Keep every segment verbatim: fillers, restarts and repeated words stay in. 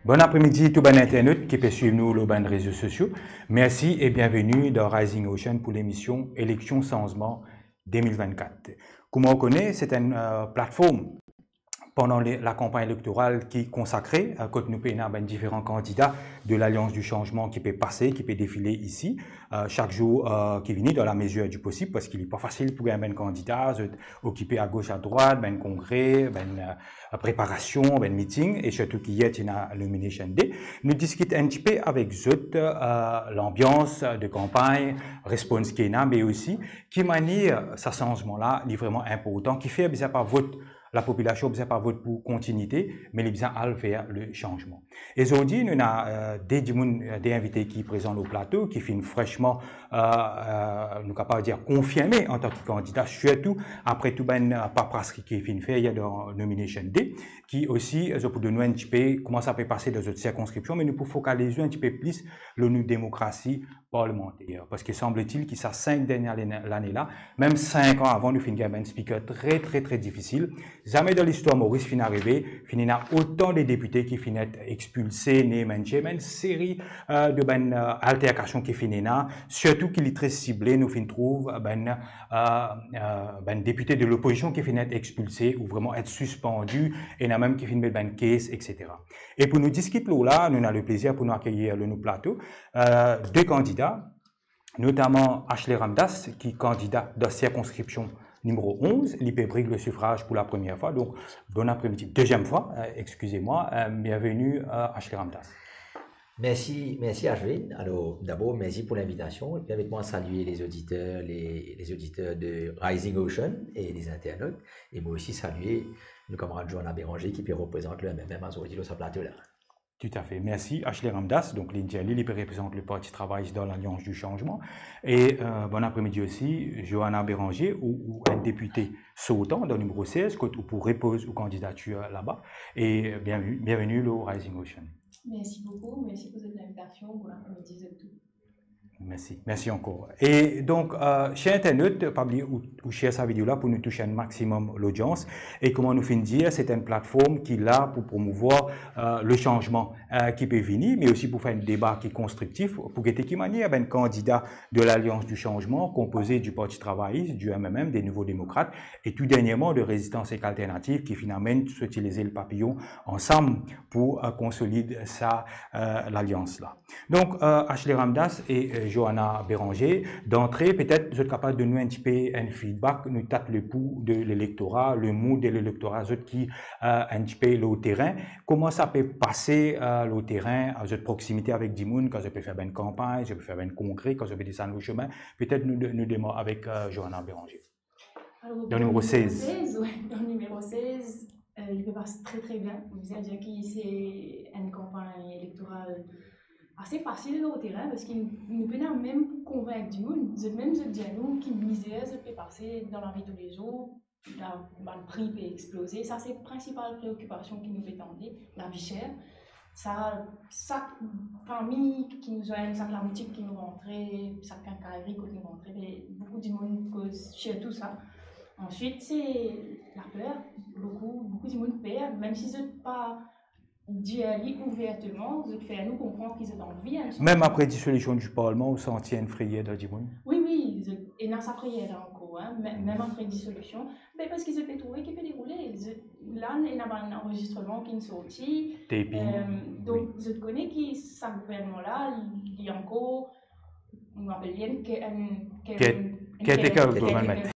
Bon apremidi tou bann internot ki pe swiv nou lor bann rezo sosio. Mersi e bienveni dan Rising Ocean pou lemision Eleksion Sanzman de mil vennkat. Kouma ou kone, se enn, eh, platform pandan le, lakanpagn elektoral ki konsakre, eh, kot nou pe ena bann diferan kandida de Lalians di Sanzman ki pe pase, ki pe defile isi, eh, sak zour, eh, ki vini, dan lamezir di posib, parski li pa fasil pou gagn bann kandida, zot okipe agos adrwat, bann kongre, bann, eh, preparasion, bann meeting, e sirtou ki yer ti ena nomination day. Nou diskit enn tipe avek zot, eh, lanbians de kanpagn, respons ki ena, me osi ki manier sa sanzman la, li vreman inportan, kifer bizin pa vot, lapopilasion bizin pa vot pou kontinite, me li bizin al ver le sanzman. E zordi, nou ena, eh, de dimoun, eh, de invite ki prezan lor plato, ki finn fresman, eh, eh, nou kapav dir, konfirme antan ki kandida, sirtou apre tou bann, eh, paperasri ki finn fer yer dan nomination day, ki osi, eh, zot pou donn nou enn tipe kouma sa pe pase dan zot sirkonskripsion, me nou pou fokaliz nou enn tipe plis lor nou demokrasi parlemanter. Parski sanbletil ki sa sink dernie lane, lane la, mem sink an avan, nou finn gagn bann spiker tre, tre, tre difisil. Zame dan listwar Moris finn arive, finn ena otan de depite ki finn et expilse, ne bann chairman, seri, eh, de bann, eh, alterkasion ki finn ena, sirtou ki li tre sible, nou finn trouv, eh, bann, eh, eh, bann depite de lopozision ki finn et expilse ou vreman et sispandi, ena mem ki finn met bann case, et cetera. E pou nou diskit lor la, nou ena leplezir pou nou akeyir lor nou plato, eh, de kandida, notaman Ashley Ramdass, ki kandida dan sirkonskripsion nimero onz, li pe brig le sifraz pou lapremier fwa. Donk, bon apremidi, deziem fwa, eh, exkiz mwa, eh, bienveni, eh, Ashley Ramdass. Mersi, mersi Ashwin. Alor, dabor, mersi pou linvitasion. Permet mwa salie lezoditer, le, lezoditer de Rising Ocean e lezinternot. E mo osi salie nou kamarad Johanna Béranger ki pe reprezant le M M M azordi lor sa plato la. Toutafe. Mersi, Ashley Ramdass. Donk, li dir li, li pe reprezant le Parti Travayis dan Lalians di Sanzman. E, eh, bon apremidi osi, Johanna Béranger, ou, ou enn depite sortan dan nimero sez, kot ou pou repoz ou kandidatir laba. E bien, bienveni lor Rising Ocean. Mersi boukou, mersi pou zot linvitasion. Bon apremidi zot tou. Mersi, mersi ankor. E donk, eh, ser internot, pa bliye ou, ou share sa video la pou nou touche enn maximum lodians. E kouma nou finn dir, se enn platform ki la pou promouvwar, eh, le sanzman, eh, ki pe vini, me osi pou fer enn deba ki konstriktif, pou gete ki manier bann kandida de Lalians di Sanzman, konpoze di Parti Travayis, di M M M, de Nouvo Demokrat, e tou dernierman de Rezistans ek Alternativ ki finn amenn so ti leze papiyon ansam pou, eh, konsolid sa, eh, lalians la. Donk, eh, Ashley Ramdass e, eh, Johanna Béranger, dantre, petet zot kapav donn nou enn tipe enn feedback, nou tat le pou de lelektora, le mood de lelektora, zot ki, eh, enn tipe lor terin. Kouma sa pe pase, eh, lor terin, zot proksimite avek dimoun, kan zot pe fer bann kanpagn, zot pe fer bann kongre, kan zot pe desann lor sime? Petet nou de-, nou demar avek, eh, Johanna Béranger. Alor, dan nimero sez. Sez, wi, dan nimero sez, eh, li pe pas tre, tre bien. Bizin dir ki se enn kanpagn elektoral ase fasil lor terin, parski nou pena mem pou konvink dimoun. Zot mem, zot dir nou ki mizer zot pe pase dan lavi toulezour, la, bann pri pe exploze. Sa se prinsipal preokipasion ki nou pe tande, lavi ser. Sa, sak fami ki nou zwenn, sak laboutik ki nou rantre, sak kinkaynri kot nou rantre, be, boukou dimoun koz sirtou sa. Answit, se laper, boukou, boukou dimoun per, mem si zot pa dir li ouverteman, zot fer nou konpran ki zot anvi enn sanzman. Mem apre disolision di parlman, ou santi enn frayer dan dimoun? Wi, wi, zot, ena sa frayer la ankor, hein, me-, mem apre disolision, be, parski zot pe trouve ki pe deroule. Zot, la, ena bann anrezistreman ki sorti. Taping. Euh, donk, wi, zot kone ki sa gouvernman la, li ankor, nou apel li enn ke-, enn ke-, Care-, enn caretaker care-, government.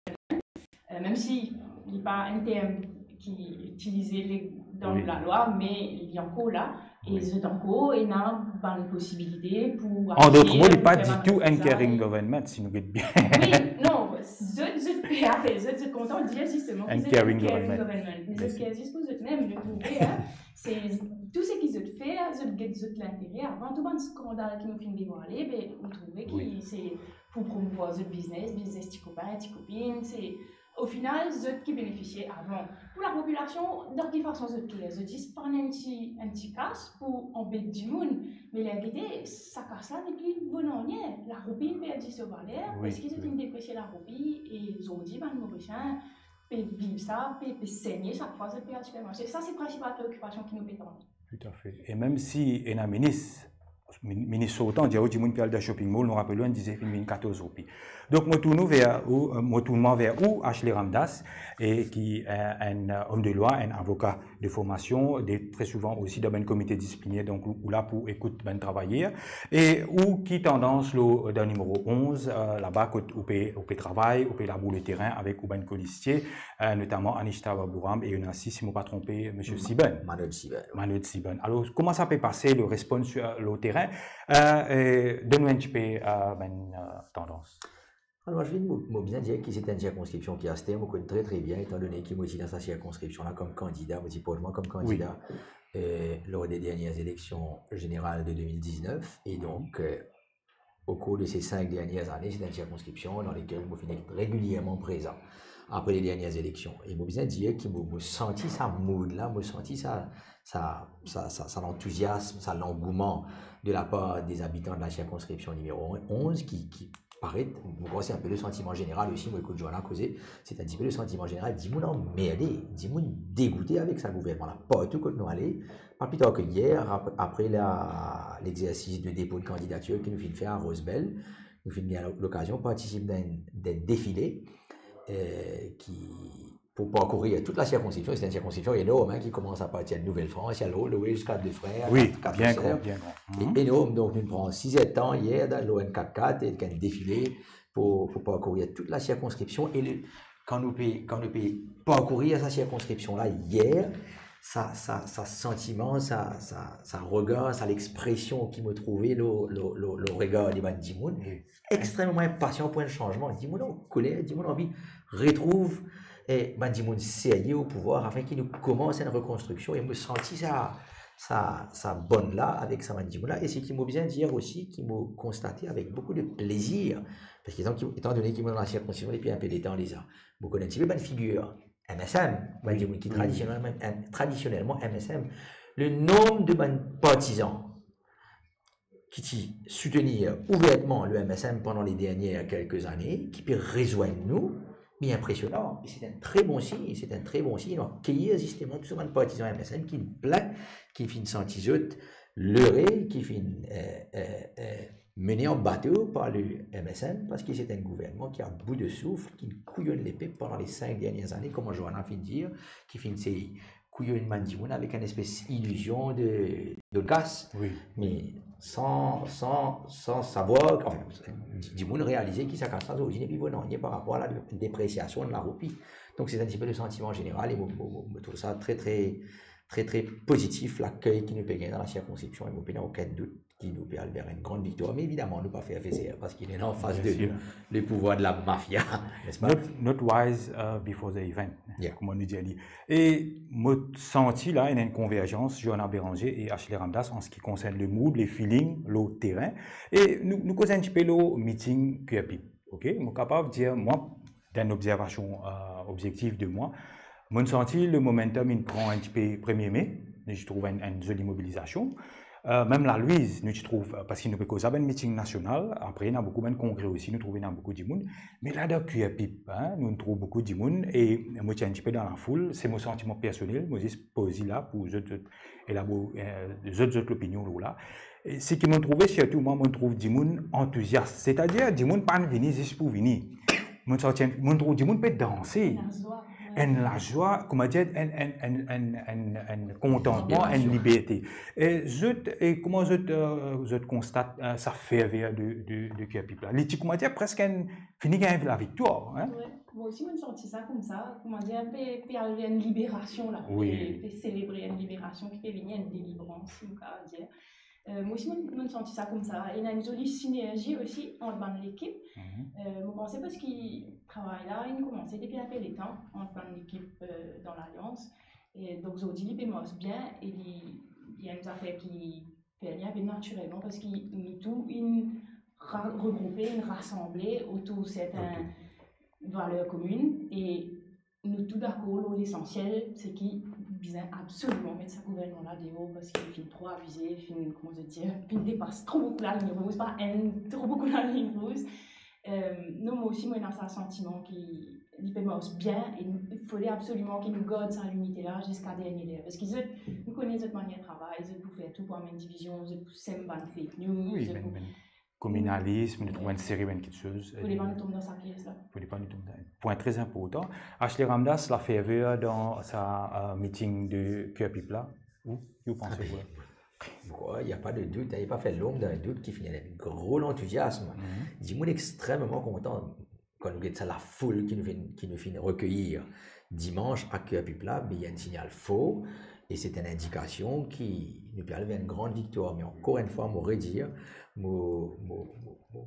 Euh, mem si li pa enn term ki itilize le-, dan, wi, lalwa, me li ankor la. E, wi, zot ankor ena bann posibilite pou... An dot mo, li pa ditou enn caring government, si nou get bien. Wi, non, zot, zot pe apel zot, zot kontan dir zisteman ki zot enn caring government. Enn caring government. Me zot, mersi, care zis pou zot mem, zot trouve, hein. Se tou seki zot fer, zot get zot lintere. Avan tou bann skandal ki nou finn devwale, be, ou trouve ki, wi, se pou promouvwar zot biznes, biznes ti kopin, ti kopinn, se Ofinal, zot ki benefisie avan. Pou lapopilasion, dan ki fason zot kler? Zot zis pran enn ti, enn ti kas pou anbet dimoun. Me ler gete, sa kas la nepli vo nanye. Laroupi inn perdi so valer, wi, parski zot inn depresie laroupi, e zordi bann Morisien pe viv sa, pe, pe segne sak fwa zot pe al sipermarse. Sa se prinsipal preokipasion ki nou pe tande. Toutafe. E mem si ena minis, min-, minis sortan dir ou dimoun pe al dan shopping mall, nou rapel ou, enn dize finn vinn katorz roupi. Donk, mo tourn ou ver ou, euh, mo tourn mwa ver ou, Ashley Ramdass, e ki, euh, enn, euh, om de lwa, enn avoka de formasion, de, tre souvan osi dan bann komite disipliner, donk ou, ou la pou ekout bann travayer. E ou ki tandans lor, euh, dan nimero onz, euh, laba kot ou pe, ou pe travay, ou pe labour leterin avek ou bann kolizie, euh, notaman Anishta Baburam e ena osi, si mo pa tronpe, misie Siben. Manoj Siben. Manoj Siben. Alor, kouma sa pe pase, le respons, euh, lor terin? Euh, euh, donn nou enn tipe, euh, bann, euh, tandans. Alor, Ashwin, mo, mo bizin dir ki se enn sirkonskripsion ki aster mo konn tre, tre bien, etandone ki mo ti dan sa sirkonskripsion la kom kandida, mo ti port mwa kom kandida, euh, lor de dernie eleksion zeneral de de mil diznef, e donk, euh, okour de se sink dernie ane, se enn sirkonskripsion dan lekel mo finn regilierman prezan apre le dernie eleksion. E mo bizin dir ki mo, mo santi sa mood la, mo santi sa, sa, sa, sa, sa lantouziasm, sa langouman de lapar de zabitan de la sirkonskripsion nimero onz ki, ki paret, mo krwar se enn pe le santiman zeneral osi, mo ekout Joana koze, se enn tipe le santiman zeneral, dimoun anmerde, dimoun degoute avek sa gouvernman la, partou kot nou ale, pa pli tar ki yer, ap-, apre la, lexersis de depo de kandidatir ki nou finn fer a Rose Bell, nou finn gagn lokazion partisip dan enn, dan enn defile, euh, ki, pou parkourir tout la sirkonskripsion, se enn sirkonskripsion enorm, hein, ki koumans apartir Nouvelle-France, al lor, lor ziska Deux-Frères, wi, Quatre, bien gran, bien gran. E enorm, donk nou pran siz er tan yer dan, lor enn kat-kat, e enn defile pou, pou parkourir tout la sirkonskripsion. E le, kan nou pe, kan nou pe parkourir sa sirkonskripsion la yer, sa, sa, sa santiman, sa, sa, sa regar, sa lexpresion ki mo trouve lor, lor, lor, lor regar de bann dimoun, wi, extrememan inpasian pou enn sanzman. Dimoun an koler, dimoun anvi retrouv, eh, bann dimoun serye o pouvwar, afin ki nou koumans enn rekonstriksion. E mo santi sa, sa, sa bonn la avek sa bann dimoun la. E seki mo bizin dir osi, ki mo konstate avek boukou de plezir, parski etan ki, etandone ki mo dan la sirkonskripsion depi enn pe letan deza, mo konn enn tipe bann figir M S M, bann dimoun ki tradisionelman, tradisionelman M S M. Le nonb de bann partizan ki ti soutenir ouvertman le M S M pandan le dernie kelke zane, ki pe rezwenn nou, li inpresionan. E se enn tre bon sign, se enn tre bon sign. Nou akeyir zisteman tou sa bann partizan M S M ki plin, ki finn santi zot lere, ki finn, eh, eh, eh, mene an bato par le M S M, parski se enn gouvernman ki a bout de souf, ki kouyonn lepep pandan le sink dernie zane, kouma Joana finn dir, ki finn sey kouyonn bann dimoun avek enn espes ilizion de, de gras, wi, me san, san, san savwar, anfin, di-, dimoun realize ki sa gras la zordi nepli vo nanye par rapor a la depresiasion de laroupi. Donk, se enn tipe le santiman zeneral e mo, mo, mo, mo trouv sa tre, tre, tre, tre pozitif, lakey ki nou pe gagn dan la sirkonskripsion, e mo pena okenn dout ki nou pe al ver enn gran viktwar, me evidaman, nou pa fer fezer, parski nou ena anfas de nou le pouvwar de la mafia, nespa? Not, not wise, uh, before the event, yeah, kouma nou dir li. E mo santi la, ena enn konverzans, Joana Béranger e Ashley Ramdass, an se ki konsern le mood, le feeling, lor terin. E nou, nou koz enn tipe lor meeting Queer Pip, ok? Mo kapav dir, mwa, dan enn obzervasion, euh, obzektif de mwa, mo'nn santi le momentum inn pran enn tipe premie me, nou ti trouv enn, enn zoli mobilizasion. Euh, mem Lalouise, nou ti trouv, euh, parski nou pe koz sa bann meeting nasional, apre ena boukou bann kongre osi, nou trouv ena boukou dimoun. Me la dan Queer Pip, hein, nou trouv boukou dimoun, e mo ti enn tipe dan lafoul, se mo santiman personel, mo zis poz li la pou zot, zot elabor, euh, zot, zot lopinion lor la. E seki mo'nn trouve, sirtou mwa, mo'nn trouv dimoun antouzias, setadir dimoun pa'nn vini zis pou vini. Mo'nn santi enn, mo'nn trouv dimoun pe danse. Lazwa, wi. Enn lazwa, kouma dir, enn, enn kontantman, enn liberte. Liberté. E zot, e kouma zot, euh, zot konstat, euh, sa ferveur de, de, de Queer Pip la? Li ti, kouma dir, preske enn, fini gagn laviktwar, hein? Wi, mwa osi mo'nn santi sa koumsa, kouma dir, pe, pe al enn liberasion la, wi, pe, pe selebre enn liberasion ki pe vini, enn delivrans, nou kapav dir. Euh, mwa osi, mo'nn, mo'nn santi sa koumsa. Ena enn zoli sinerzi osi ant bann lekip. Mhm. Euh, mo panse parski travay la inn koumanse depi enn pe letan ant bann lekip, euh, dan Lalians. E donk, zordi, li pe mars bien e li, li enn zafer ki fer li enn pe natirelman, parski nou tou inn ra-, regroupe, inn rasanble otour sertin, otour, valer komin e nou tou dakor lor lesansiel, se ki bizin absoliman met sa gouvernman la deor, parski li finn tro abize, li finn, kouma zot dir, finn depas tro boukou laliny rouz, pa enn, tro boukou laliny rouz. Euh, non, mwa osi, mo ena sa santiman ki li pe mars bien e nou, fode absoliman ki nou gard sa linite la ziska dernie ler, parski zot, nou kone zot manier travay, zot pou fer tou pou amenn divizion, zot pou sem bann fake news, Wi, zot bann, pou bann kominalism, nou trouv enn seri bann kiksoz. Fode pa nou tom dan sa pies la. Fode pa nou tom dan. Pwin tre inportan. Ashley Ramdas, laferver dan sa, euh, meeting de Ker Pip la, ou, ou panse Ah, kwa? ben, bon, il n'y a pas de doute, hein, il n'y a pas fait l'ombre d'un doute ki finn ena gro lantouziasm. Dimoun extrememan kontan kan nou get sa lafoul ki nou finn, ki nou finn rekeyir dimans a Ker Pip la, ben, il y a un signal fort et c'est une indication ki nou pe al ver enn gran viktwar. Me ankor enn fwa, mo redir, mo, mo, mo, mo,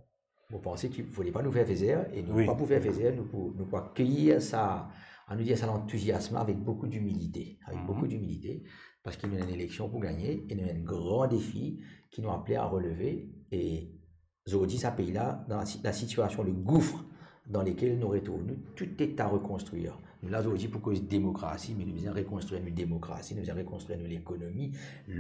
mo panse ki fode pa nou fer fezer e nou Wi. pa pou fer fezer, nou pou, nou pou akeyir sa, anou dir sa lantouziasm la avek boukou dimilite, avek Mhm. boukou dimilite, parski nou ena enn eleksion pou gagne e nou ena enn gran defi ki nou apele a releve. E zordi sa pei la, dan la si-, la sitiasion, le gouffre dans lequel nou retrouv nou, tou est à reconstruire. Nou la zordi pou koz demokrasi, me nou bizin rekonstrir nou demokrasi, nou bizin rekonstrir nou lekonomi,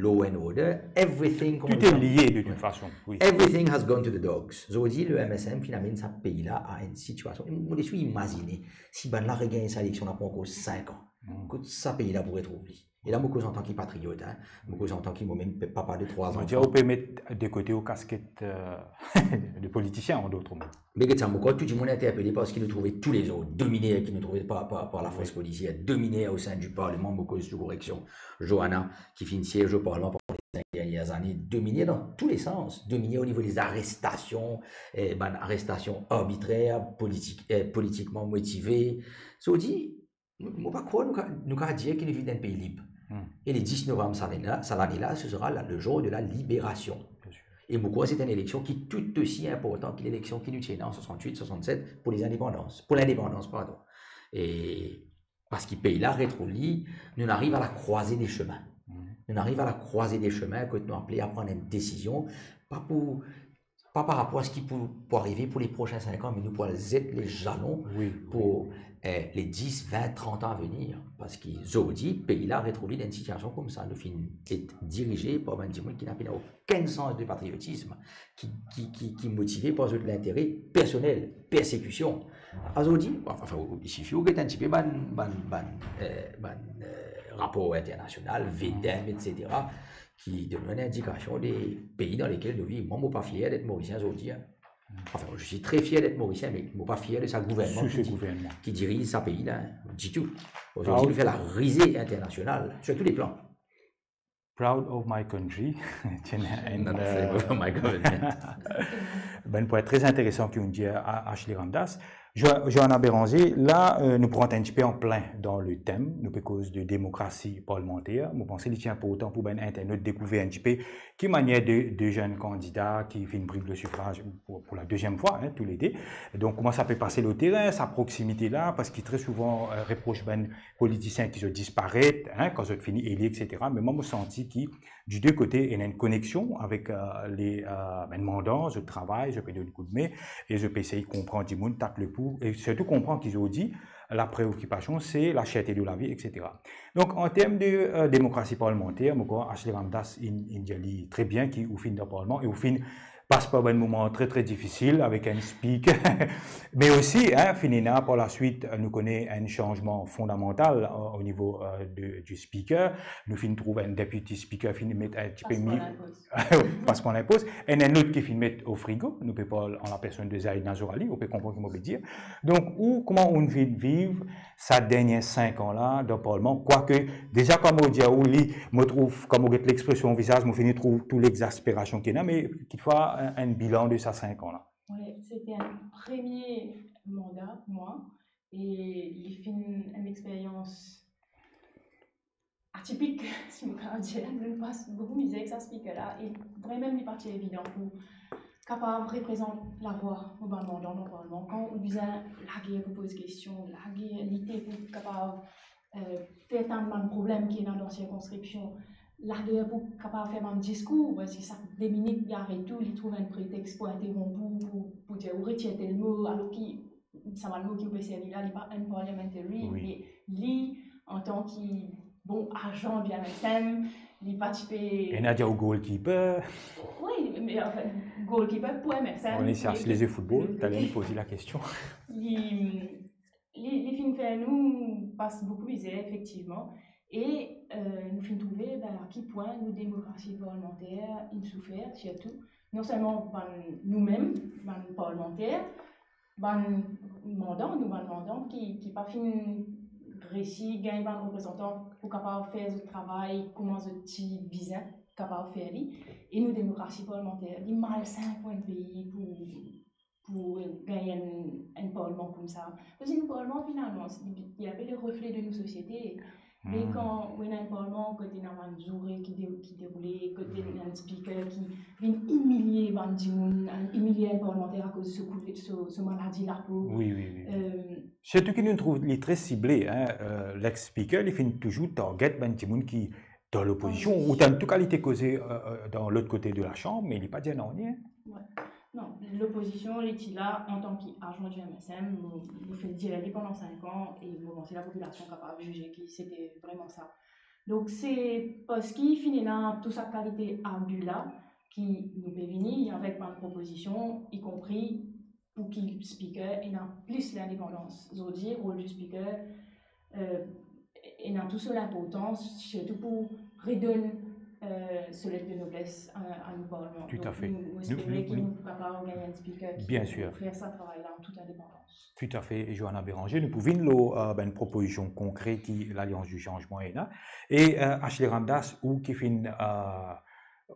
law and order, everything. Tout est lié de toute façon, wi. Everything has gone to the dogs. Zordi, le M S M finn amenn sa pei la a enn sitiasion. Mo les imazine, si bann la regagn sa eleksion la pou ankor sink an, Mm. kot sa pei la pou retrouv li. E la, mo koz antan ki patriot, hein. Mo koz antan ki mo mem pe-, papa de trwa Mo zanfan. dir, ou pe met de kote ou kasket, euh, de politisien, an dot mo. Me get sa, mo krwar tou dimoun interpele parski nou trouve tou lezord, de miner ki nou trouve par, par, par la force policière, de miner au sein du Parlement, mo koz sou koreksion, Johanna, ki finn siez au Parlement pendant les cinq dernières années, de miner dans tous les sens, de miner au niveau des arrestations, eh, bann arrestations arbitraires, politique, eh, politiquement motivées. Zordi, mo pa krwar nou ka, nou ka dir ki nou viv dan enn pei lib. Hmm. Et le dix novembre, sa lane la, sa lane la, ce sera la, le jour de la libération. Bien sûr. E mo krwar se enn eleksion ki tou osi inportan ki eleksion ki nou ti ena an swasann-wit, swasann-set pou les indépendances, pou lindepandans, pardon. E parski pei la retrouv li, nou ariv a la croisée des chemins. Mhm. Nou ariv a la croisée des chemins kot nou apele a pran enn desizion, pa pou, pa par rapor a seki pou, pou arive pou les prochains cinq ans, me nou pou al zet le jalon Wi, pour, eh, les dix, vingt, trente ans à venir. Parski zordi, pei la retrouv li dan enn sitiasion koumsa, nou finn et dirize par bann dimoun ki napa okenn sans de patriotisme, ki, ki, ki, ki motive par zot lintere personel, persekision. Azordi, anfin, il suffit ou get enn tipe bann, bann, bann, eh, bann, eh, rapor internasional, VDEM, et cetera, ki donn enn indikasion de pei dan lekel nou viv. Mwa, mo pa fier d'être Morisien zordi, hein. Enfin, je suis très fier d'être Morisien, me mo pa fier de sa gouvernman Sur ki ce di-, gouvernement. ki diriz sa pei la, hein. Ditou. Proud. Zordi, nou fer la risée internationale, sur tous les plans. Proud of my country. Tiens, Non, euh, c'est pas my government. Bann pwin tre interesan ki ou dir, a, Ashley Ramdas. Jo-, Johanna Béranger, la, euh, nou pou rant enn tipe an plin dan le tem, nou pe koz de demokrasi parlimanter. Mo panse li ti inportan pou bann internot dekouver enn tipe ki manier de, de zenn kandida ki finn pran le sifraz pou, pou la deziem fwa, hein, toulede. Donk, kouma sa pe pase lor terin, sa proksimite la, parski tre souvan, euh, repros bann politisien ki zot disparet, hein, kan zot fini eli, et cetera. Me mwa, mo santi ki di de kote, ena enn koneksion avek, euh, le, euh, bann mandan, zot travay, zot pe donn koudme, e zot pe esey konpran dimoun, tat le pou, e sirtou konpran ki zordi, la preokipasion, se la cherte de lavi, et cetera. Donk, an term de, euh, demokrasi parlimanter, mo krwar Ashley Ramdas, inn, inn dir li tre bien ki ou finn dan parlman e ou finn pas par bann moman tre, tre difisil avek enn speaker. Me osi, hein, finn ena par la swit, euh, nou kone enn sanzman fondamantal, euh, o nivo, euh, de, du speaker. Nou finn trouv enn deputy speaker, finn met enn tipe Pas par mi-, la pos. pas par la pos. Enn, enn lot ki finn met o frigo, nou pe parl an la personn de Zaid Nazour Ali, ou pe konpran ki mo pe dir. Donk, ou, kouma ou finn viv sa dernie sink an la dan parlman, kwake, deza, kan mo dir ou li, mo trouv, kan mo get lexpresion vizaz, mo fini trouv tou lexasperasion ki ena, me kitfwa, enn, enn bilan de sa sink an la. Ouais, c'était un premier mandat pour moi et il fait une, une expérience atypik, si mo kapav dir, nou pas boukou mizer ek sa speaker la, e vremem li pa ti evidan pou kapav reprezant lavwa nou bann mandan dan parlman. Kan ou bizin lager pou poz kestion, lager, lite pou kapav, euh, fer tann bann problem ki ena dan sirkonskripsion, lager pou kapav fer bann diskour, parski sak de minit li aret ou, li trouv enn pretex pou interonp ou, pou, pou dir ou retir tel mo, alor ki sa bann mo ki ou pe servi la, li pa enn parliamentary, wi, me li, antan ki, bon, ajan de M S M, li pa ti pe... Ena dir ou goalkeeper. Wi, me, anfin, goalkeeper pou M S M. On est sur les yeux football, talè li poz la kestion. Li, li, li finn fer nou pas boukou mizer, efektivman. E, euh, nou finn trouve, ben, a ki pwin nou demokrasi parlimanter inn soufer, sirtou, non selman bann, noumem, bann parlimanter, bann mandan, nou bann mandan ki, ki pa finn resi gagn bann reprezantan pou kapav fer zot travay kouma zot ti bizin kapav fer li. E nou demokrasi parlimanter, li malsin pou enn pei pou, pou gagn enn, enn parlman koumsa. Parski nou parlman, finalman, se, li, li apel le refle de nou sosiete. Me kan ou ena enn parlman kot ena bann zoure ki de-, ki deroule, kot ena enn speaker ki vinn imilie bann dimoun, imilie enn parlimanter akoz so koule-, so, so maladi lapo. Wi, wi, wi. Euh, sirtou ki nou trouv li tre sible, hein, euh, lex-speaker, li finn touzour target bann dimoun ki dan lopozision, ou dan tou kalite koze, euh, euh, dan lot kote de la Chambre, me li pa dir nanye. Wi. Non, lopozision, li ti la antan ki ajan di M S M, nou, nou finn dir li pandan sink an, e mo panse lapopilasion kapav zize ki sete vreman sa. Donk, se parski finn ena tou sa kalite argi la ki nou pe vini avek bann propozision, ikonpri pou ki speaker ena plis lindepandans. Zordi, rol di speaker, euh, ena tou so linportans, sirtou pou redonn, euh, so let de nobles a, a nou parlman. Tou a fe. Donk, nou, nou espere ki nou kapav gagn enn speaker ki pou fer sa travay la an tout indepandans. Tou a fe, Johanna Béranger, nou pou vinn lor, euh, bann propozision konkre ki Lalians di Sanzman ena. E, euh, Ashley Ramdass, ou ki finn, euh,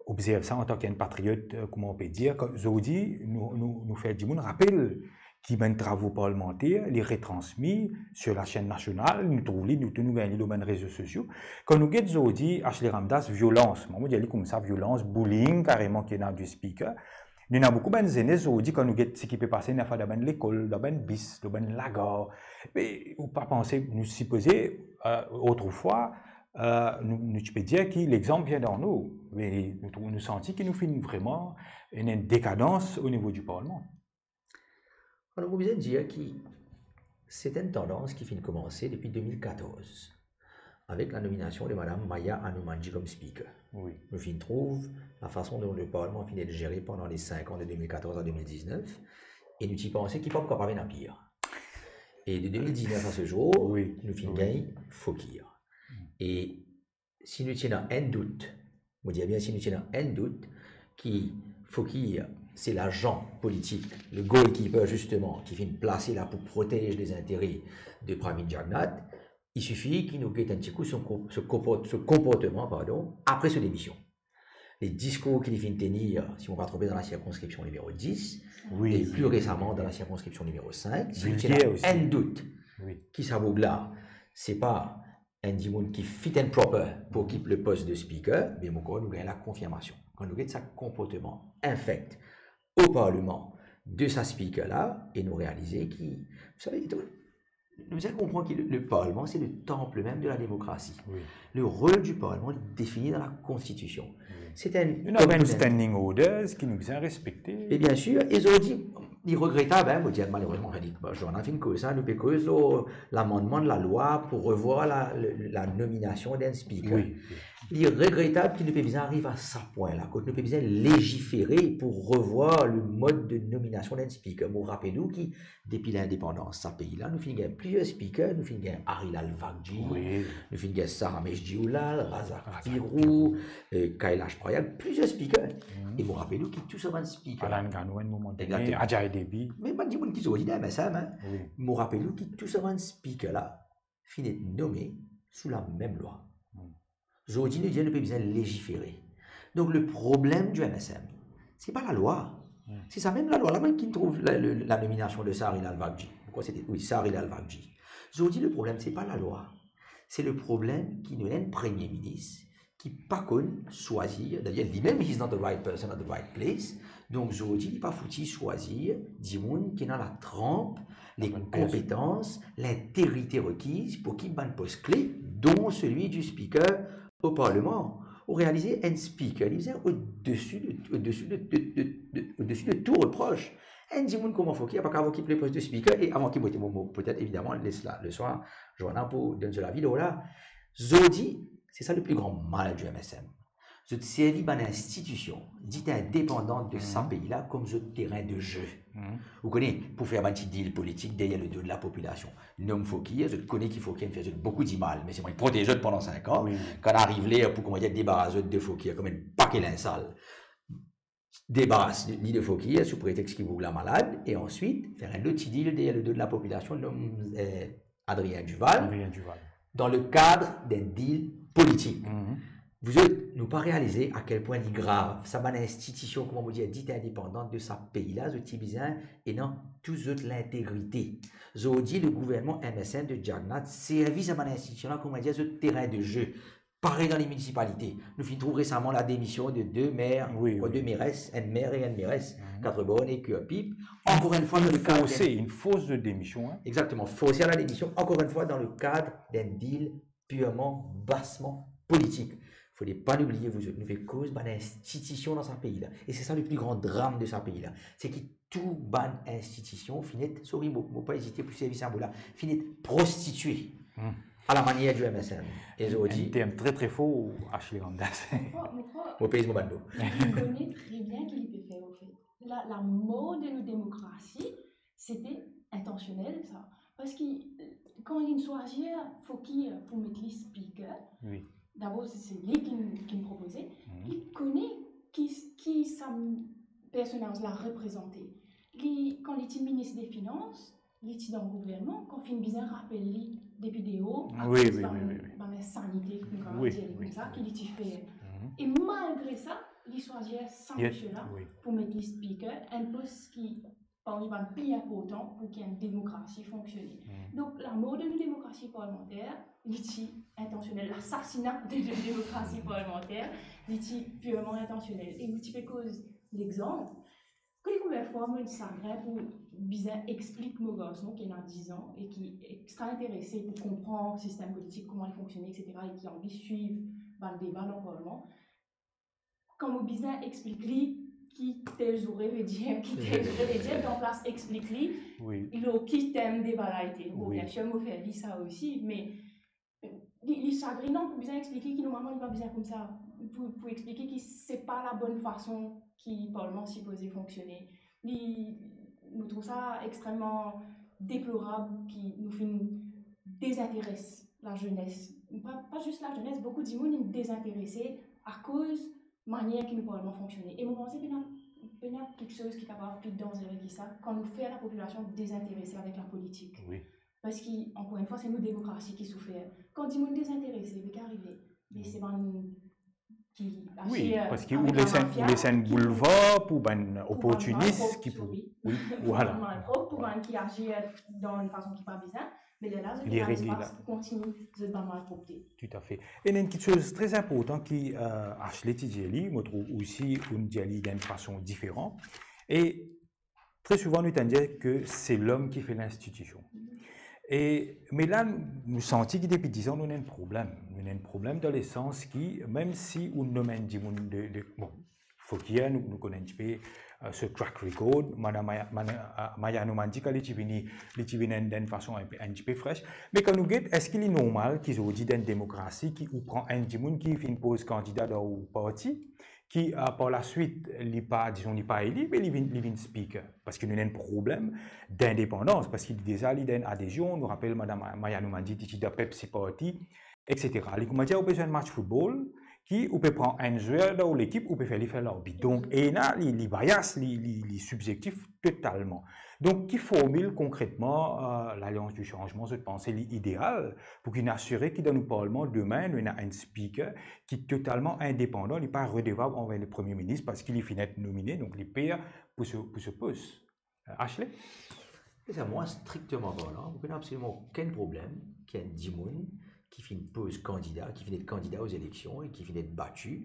obzerv sa antan ki enn patriot, euh, kouma ou pe dir, kan zordi, nou, nou, nou fer dimoun rapel ki bann travo parlimanter, li retransmi sur la chaîne nationale, nou trouv li, nou tou nou gagn li lor bann rezo sosio. Kan nou get zordi, Ashley Ramdass, violans, mo, mo dir li koumsa, violans, bullying, kareman, ki ena di speaker. Nou ena boukou bann zenes zordi, kan nou get seki pe pase, ena fwa dan bann lekol, dan bann bis, dan bann lagar. Me ou pa panse, nou sipoze, euh, otrefwa, euh, nou, nou ti pe dir ki lexanp vien d'en haut. Me nou trouv, nou santi ki nou finn vreman ena enn dekadans o nivo di parlman. Alor, mo bizin dir ki se enn tandans ki finn koumanse depi de mil katorz, avek la nominasion de Madam Maya Hanomanjee kom speaker. Wi. Nou finn trouv lafason dont le parlman finn et jere pandan le sink an de de mil katorz a de mil diznef, e nou ti panse ki pa pou kapav ena pir. E de de mil diznef a se zour, wi, nou finn gagn Fokir. E si nou ti ena enn dout, mo dir bien si nou ti ena enn dout, ki Fokir se lagent politik, le goalkeeper zisteman, ki finn plase la pou protez lezintere de Pravin Jagannath, il suffit ki nou get enn ti kou so ko-, so konport-, so konportman, pardon, apre so demision. Le diskour ki li finn tenir, si mo pa tronpe, dan la sirkonskripsion nimero dis, wi, e pli resaman dan la sirkonskripsion nimero sink, si nou ti ena enn dout, wi, ki sa boug la, se pa enn dimoun ki fit and proper pou okip le pos de speaker, be mo krwar nou gagn la konfirmasion. Kan nou get sa konportman infect o parlman de sa speaker la, e nou realize ki, vous savez, nou bizin konpran ki le, le parlman, se le temple même de la démocratie. Wi. Le rol di parlman, li defini dan la konstitision. Wi. Se enn... Nou ena bann standing orders ki nou bizin respekte. E bien sir, e zordi, li regretab, hein, mo dir, malerezman, li, bon, Johanna finn koz sa, nou pe koz lor lamannman lalwa pou revwar la, le, la nominasion d'enn speaker. Wi, wi. Li regretab ki nou pe bizin ariv a sa pwin la, kot nou pe bizin lejifere pou revwar le mod de nominasion d'enn speaker. Mo rapel ou ki depi lindepandans sa pei la, nou finn gagn plizier speaker, nou finn gagn Hari Lal Vagji, wi, nou finn gagn Sahramesh Jewlal, Razak, Razak Pirou, Pirou, euh, Kailash Prayag, plizier speaker. Mhm. E mo rapel ou ki tou sa bann speaker, Alan Gano, enn moman done, egzakteman, Ajay Deby. Me bann dimoun ki zordi dan M S M, hein. Wi. Mo rapel ou ki tou sa bann speaker la finn et nome sou lamem lwa. Mhm. Zordi nou dir nou pe bizin lejifere. Donk, le problem di M S M, se pa lalwa. Hmm. Se sa mem lalwa la mem ki trouv la, le, la nominasion de Sahari Lal Vagji. Pourkwa sete, wi, Sahari Lal Vagji. Zordi, le problem, se pa lalwa. Se le problem ki nou ena enn premie minis ki pa konn swazir, d'ailleurs, limem, he's not the right person at the right place. Donk, zordi, li pa fouti swazir dimoun ki ena la tranp, les compétences, l'intégrité requise pour ki bann pos kle, dont celui du speaker au Parlement. Ou realize, enn speaker, li bizin odesi de, odesi de, de, de, de, odesi de tou repros. Enn dimoun kouma Foki, li pa kapav okip le post de speaker, e avan ki mo, mo, mo, petet, evidaman, les la, leswar, Joanna pou donn so lavi lor la. Zordi, se sa le pli gran mal di M S M. Zot servi bann institision dit indepandan de sa pei la kom zot terin de ze. Ou kone, pou fer bann ti deal politik deryer le do de lapopilasion. Nom Foki, zot kone ki Foki inn fer zot boukou dimal, me selman inn protez zot pandan sink an. Wi. Kan ariv ler pou, kouma dir, debaras zot de Foki, kom enn pake linz sal, debaras li de Foki, sou pretex ki boug la malad, e answit fer enn lot ti deal deryer le do de lapopilasion, nom, eh, Adrien Duval. Adrien Duval. Dan le kad d'enn deal politik. Zot, nou pa realize a kel pwin li grav. Sa bann institision, kouma mo dir, dit indepandan de sa pei la, zot ti bizin ena tou zot lintegrite. Zordi, le gouvernman M S N de Jagannath servi sa bann institision la, kouma dir, zot terin de ze. Parey dan le minisipalite. Nou finn trouv resaman la demision de de mer, wi, de meres, enn mer e enn meres, Quatre-Bornes e Curepipe. Ankor enn fwa, dan le kad forse, enn fors de demision, hein. Exactement, forse à la démission, ankor enn fwa, dan le kad d'enn deal pirman, basman politik. Fode pa nou bliye, vouzot, nou pe koz bann institision dan sa pei la. E se sa le pli gran dram de sa pei la. Se ki tou bann institision finn et, sorry, mo, mo pa ezite pou servi sa mo la, finn et prostitie a la manier di M S M. E zordi, enn term tre, tre for, Ashley Ramdas. Mo krwar, mo krwar, mo pez mo bann mo. Li kone tre bien ki li pe fer, anfet. La, lamor de nou demokrasi, sete intansionel, sa. Parski, eh, kan linn swazir Foki, eh, pou met li speaker, wi, dabor, se, se li ki, ki propoze, li kone ki, ki sa personaz la reprezante. Li, kan li ti minis de finans, li ti dan gouvernman, kan finn bizin rapel li depi deor, wi, akoz wi, bann, wi, wi, wi, bann insanite, ki nou kapav dir li koumsa, ki li ti fer. E malgre sa, li swazir sa misie la pou met li speaker, enn pos ki parmi bann pli inportan pou ki enn demokrasi fonksione. Donk, lamor de nou demokrasi parlimanter, li ti intansionel, lasasina de, de demokrasi parlimanter, li ti pirman intansionel. E nou ti pe koz lexanp. Kone konbien fwa mo inn sagrin pou bizin explik mo garson ki ena diz an e ki extra interese pou konpran sistem politik, kouma li fonksione, et cetera, e ki anvi swiv bann deba dan parlman. Kan mo bizin explik li ki tel zoure ve dir, ki tel zoure ve dir, dan plas explik li, wi, lor ki tem deba la ete. Bon, wi, biensir, mo fer li sa osi, me li, li sagrinan pou bizin explike ki normalman li pa bizin koumsa, pou, pou explike ki se pa labonn fason ki parlman sipoze fonksione. Li, mo trouv sa extreman deplorab ki nou finn dezinteres lazenes. Pa, pa zis lazenes, boukou dimoun inn dezinterese akoz manier ki nou parlman fonksione. E mo panse pena, pena kiksoz ki kapav pli danzere ki sa, kan nou fer lapopilasion dezinterese avek lapolitik. Wi. Parski, ankor enn fwa, se nou demokrasi ki soufer. Kan dimoun dezinterese, ki arive? Me se bann ki, wi, azir, parski avek ou les enn, lamafia, ou les enn ki boulvar pou bann, pou bann oportinis malprop, ki pou, wi, wi, pou vwala, bann malprop, pou bann ki azir dan enn fason ki pa bizin, me lerla zot ena lespas pou kontigne zot bann malpropte. Toutafe. E ena enn kiksoz tre inportan ki, eh, Ashley ti dir li, mo trouv osi ou'nn dir li dan enn fason diferan. E tre souvan, nou tann dir ke se lom ki fer linstitision. E, me la, nou santi ki depi diz an, nou ena enn problem. Nou ena enn problem dan lesans ki, mem si ou nom enn dimoun de, de, bon, Foki, nou, nou kone enn tipe, eh, so track record, Madam Maya, Maya, eh, Maya Noumandy, kan li ti vini, li ti vini enn, enn fason enn pe, enn tipe fresh. Me kan nou get, eski li normal ki zordi dan enn demokrasi ki ou pran enn dimoun ki finn poz kandida dan ou parti, ki, eh, par laswit, li pa, dizon, li pa eli, me li vinn, li vinn speaker. Parski nou ena enn problem dindepandans, parski deza li dan enn adezion, nou rapel Madam Maya Noumandy ti, ti dan Pepsi Party, et cetera. Li koumadir ou pe zwe enn match football, ki ou pe pran enn zwer dan ou lekip, ou pe fer li fer larbi. Donk, ena li, li bias, li, li, li sibzektif totalman. Donk, ki formil konkretman, eh, Lalians di Sanzman, zot panse li ideal pou ki nou asire ki dan nou parlman, demin, nou ena enn speaker ki totalman indepandan, li pa redevab anver le Premie Minis parski li finn et nomine, donk li per pou so, pou so pos. Eh, Ashley? E sa, mwa, strikteman parlan, mo pena absoliman okenn problem ki enn dimoun ki finn poz kandida, ki finn et kandida o zeleksion e ki finn et bati,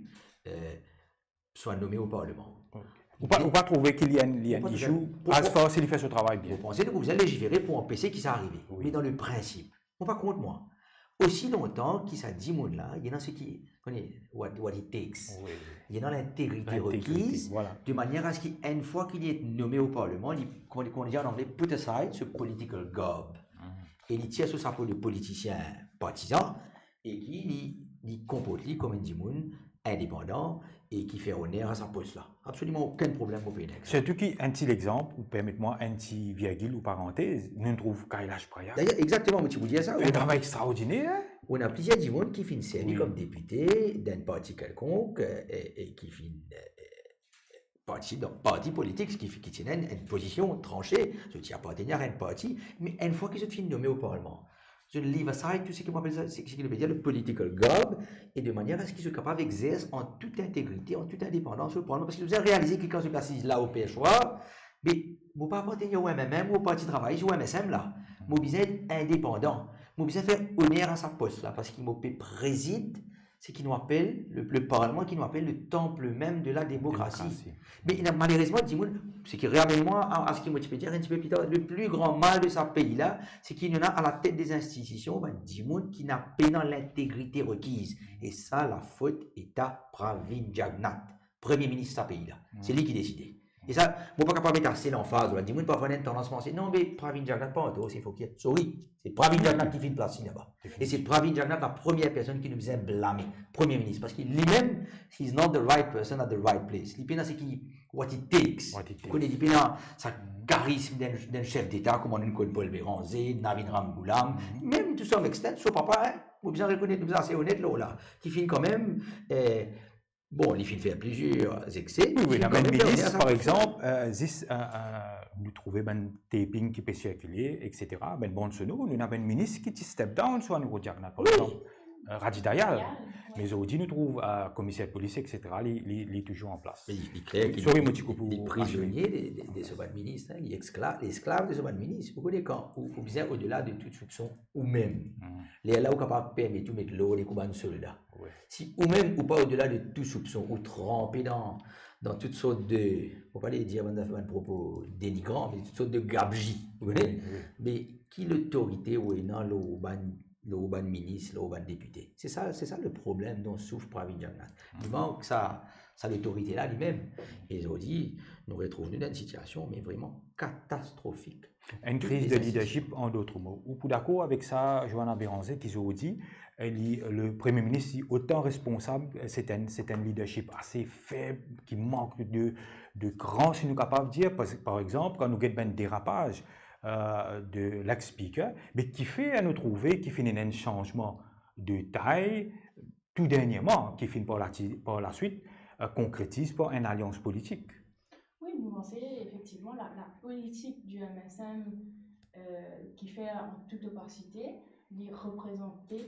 eh, swa nome o parlman. Ok. Ou pa, ou pa trouve ki li enn, li enn issue, as far si li fer so travay bien? Mo panse nou bizin legifere pou anpese ki sa arive. Wi. Me dan le prinsip, mo pa kont mwa. osi lontan ki sa dimoun la, li ena seki, kone, what, what it takes. Wi. Li ena lintegrite rekiz, de manier a se ki enn fwa ki li nome o parleman, li, kouma, kouma dir an angle, put aside so political garb. E li tir so sapo de politisien partizan, e ki li, li konport li kom enn dimoun indepandan e ki fer oner a sa pos la. Absoliman okenn problem mo pena ek sa. Sirtou ki, enn ti lexanp, ou permet mwa enn ti virgil ou parantez, nou trouv Kailash Prayag. Dayer, exakteman, mo ti pou dir sa. Enn travay extraordiner. Ou ena plizier dimoun ki finn servi kom depite dan enn parti kelkonk, e, e ki finn, e, parti, dan parti politik, ki, ki ti ena enn, enn pozision transe, zot ti apartenir a enn parti, me enn fwa ki zot finn nome o parleman, zot leave aside tou seki, mo apel sa, se, seki nou pe dir le political garb, e de manier a se ki zot kapav exers an tout integrite, an tout indepandans so parleman, parski zot bizin realize ki kan zot asiz la o perswar, me mo pa apartenir o M M M, o Parti Travayis, o M S M la. Mo bizin indepandan. Mo bizin fer oner a sa pos la, parski mo pe prezid seki nou apel le, le parleman, ki nou apel le temple même de la démocratie. Demokrasi. Me ena, malerezman, dimoun, seki ramenn mwa a, a seki mo ti pe dir enn ti pe pli tar, le pli gran mal de sa pei la, seki nou ena a latet de zinstitision bann dimoun ki napa lintegrite rekiz. E sa, lafot est à Pravind Jugnauth, premie minis sa pei la. Se li ki deside. E sa, mo pa kapav met ase lanfaz la. Dimoun parfwa ena enn tandans panse, non, me Pravind Jugnauth pa an tor, se fok, sorry. Se Pravind Jugnauth ki finn plas li laba. E se Pravind Jugnauth la premie personn ki nou bizin blame, premie minis, parski limem, he's not the right person at the right place. Li pena seki what it takes. What it takes. Ou kone, li pena sa karism d'un, d'un chef d'État, kouma nou konn Paul Bérenger, Navin Ramgoolam, mem to some extent, so papa, hein, mo bizin rekonet, nou bizin ase onet lor la, ki finn kanmem, eh, bon, li finn fer plizier exse, wi, wi, li finn kanmem fer oner a sa pos la. Par exanp, eh, zis, eh, eh, nou trouve bann taping ki pe sirkile, et cetera. Bann bann sono, nou ena bann minis ki ti step down, so Anirudh Jugnauth, par exanp, eh, Rajit Dayal. Dayal, wi. Me zordi nou trouv, eh, komiser polis, et cetera, li, li, li touzour an plas. Li, li kler ki sorry, li, mo ti koup ou, li prizonie de, de, de so bann minis, hein, li exkla-, li esklav de so bann minis. Ou kone kan ou, ou bizin odela de tout soupson ou mem. Lerla ou kapav permet ou met lord ek ou bann solda. Wi. Si ou mem ou pa odela de tou soupson, ou tranpe dan, dan tout sort de, mo pa le dir bann zafer, bann propo denigran, me tout sort de gabji, ou kone? Wi, wi. Me ki lotorite ou ena lor bann, lor bann minis, lor bann depite? Se sa, se sa le problem dont souffre Pravind Jugnauth. Li mank sa, sa lotorite la limem. E zordi, nou retrouv nou dan enn sitiasion, me vreman katastrofik. Enn kriz de leadership, an dot mo. Ou pou dakor avek sa, Johanna Bérenger, ki zordi, eh, li, le premie minis, li otan responsab, eh, se enn, se enn leadership ase feb, ki mank de, de kran, si nou kapav dir, par, par exanp, kan nou get bann derapaz, eh, de l'ex-speaker, me kifer nou trouve ki finn ena enn sanzman de tay tou dernieman, ki finn par la ti-, par laswit, eh, konkretiz par enn alians politik. Wi, mo panse efektivman la, la politik di M S M, eh, ki fer an tout opasite, li reprezante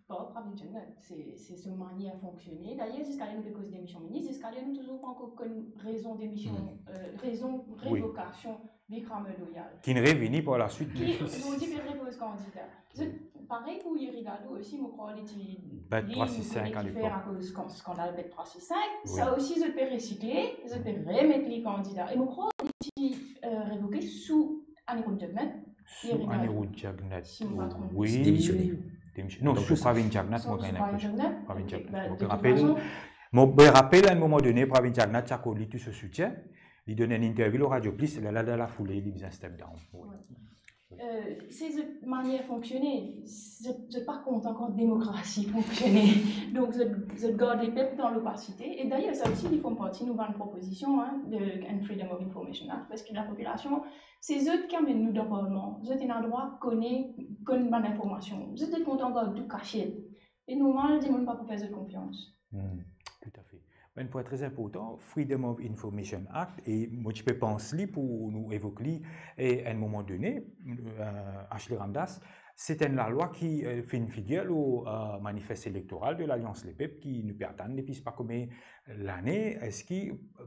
par Pravind Jugnauth. Se, se so manier fonksione. Dayer, ziska ler nou pe koz demision minis, ziska ler nou touzour pankor konn rezon demision, eh, rezon revokasion Vikram Loyal. Ki'nn revini par laswit. Ki zordi pe repoz kandida. Zot, parey pou Yerry Gado osi, mo krwar li ti, li, trwa sis sink, li fer akoz skan-, skandal bet trwa sis sink. Wi. Sa osi, zot pe resikle, zot pe remet li kandida. E mo krwar li ti, eh, revoke sou Anirudh Jugnauth. Sou Yerry Gado. Anirudh Jugnauth, si mo pa tronp. Wi. Demisione. Demisione. Non, sou Pravind Jugnauth, mo gagn linpres. Pravind Jugnauth. Mo rapel, mo rapel a enn moman done, Pravind Jugnauth ti akoz li tou so soutien. Li donn enn interview lor Radio Plus, lerla dan lafoule, li bizin step down. Wi. Wi. Eh, se zot manier fonksione, zot, zot pa kontan kan demokrasi fonksione. Donk, zot, zot gard lepep dan lopasite. E dayer, sa osi, li form parti nou bann propozision, hein, de, enn Freedom of Information Act, parski lapopilasion, se zot ki amenn nou dan parlman. Zot ena drwa kone, konn bann linformasion. Zot, zot kontan gard tou kasiet. E normal, dimoun pa pou fer zot konfians. Hmm, toutafe. Enn pwin tre inportan, Freedom of Information Act, e mo ti pe pans li pou nou evok li, e enn moman done, eh, Ashley Ramdass, se enn lalwa ki, eh, finn figir lor, eh, manifes elektoral de Lalians Lepep ki nou pe atann depi pa konbien lane. Eski, eh,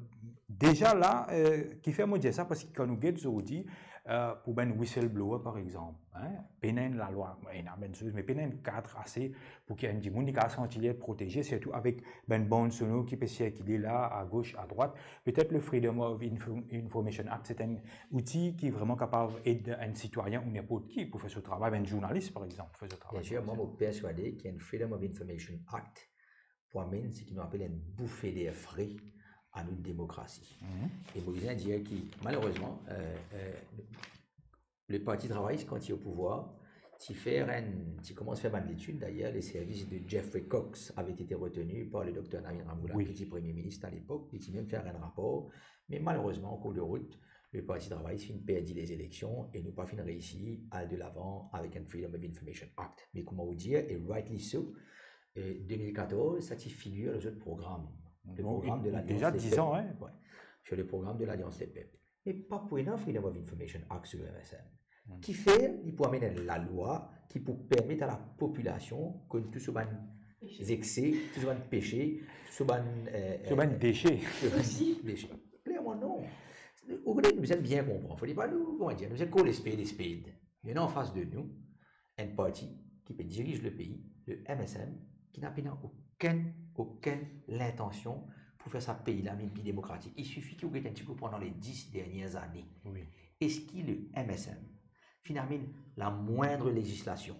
deza la, eh, kifer mo dir sa, parski kan nou get zordi, eh, pou bann whistleblower, par exanp, hein, pena enn lalwa, ena bann soz, me pena enn kad ase pou ki enn dimoun li kapav santi li proteze, sirtou avek bann band sonor ki pe sirkile la, a gos, a drwat. Petet le Freedom of Info-, Information Act, se enn outi ki vreman kapav ed enn sitwayin ou ninport ki pou fer so travay, enn zournalis, par exanp, pou fer so travay. Bien sir, mwa, mo perswade ki enn Freedom of Information Act pou amenn seki nou apel enn boufe der fre a nou demokrasi. Mhm. E mo bizin dir ki, malerezman, eh, eh, le Parti Travayis, kan ti o pouvwar, ti fer enn, ti koumans fer bann letid. D'ailleurs, les services de Geoffrey Cox avaient été retenus par le docteur Navin Ramgoolam, wi, ki ti Premie Minis a lepok, li ti mem fer enn rapor. Me malerezman, an kour de rout, le Parti Travayis finn perdi lezileksion e nou pa finn reisi al delavan avek enn Freedom of Information Act. Me kouma ou dir, e rightly so, eh, de mil katorz, sa ti figir lor zot program. Le program de l'Alliance des Peuples. Deza diz an, hein? Ouais. Sur le programme de l'Alliance des Peuples. Me pa pou ena Freedom of Information Act sou le M S M. Hmm. Kifer li pou amenn enn lalwa ki pou permet a lapopilasion konn tou so bann, pese, zekse, tou so bann pese, tou so bann, eh, so bann, eh, dese. So bann dese. Klerman non. Ou kone, nou bizin bien konpran. Fode pa nou, kouma dir, nou bizin call a spade a spade. Ena anfas de nou enn parti ki pe diriz lepei, le M S M, ki napa okenn, okenn lintansion pou fer sa pei la vinn pli demokratik. Il suffit ki ou get enn tigit pandan le dis dernie zane. Wi. Eski le M S M finn amenn lamwindre lezislasion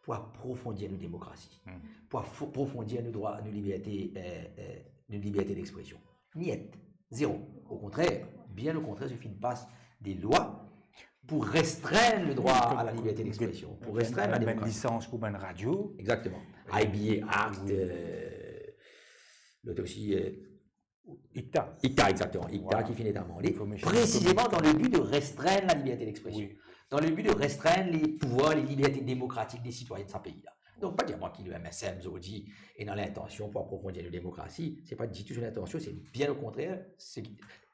pou aprofondir nou demokrasi, hmm, pou afo-, aprofondir nou drwa, nou liberte, eh, eh, nou liberte d'expression? Niet. Zero. Okontrer, bien okontrer, zot finn pas de lwa pou restrenn le drwa a la liberte d'expression, pou restrenn la demokrasi. Bann lisans pou bann radio. Exactement. I B A Act, wi, euh, lot osi, euh, ICTA. ICTA, exactement. ICTA, voilà, ki finn et amande, précisément dans le but de restreindre la liberté d'expression. Wi. Dans le but de restreindre les pouvoirs, les libertés démocratiques des citoyens de ce pays-là. Donk, pa dir mwa ki le M S M zordi ena lintansion pou aprofondir nou demokrasi. Se pa ditou so lintansion, se bien okontrer. Se,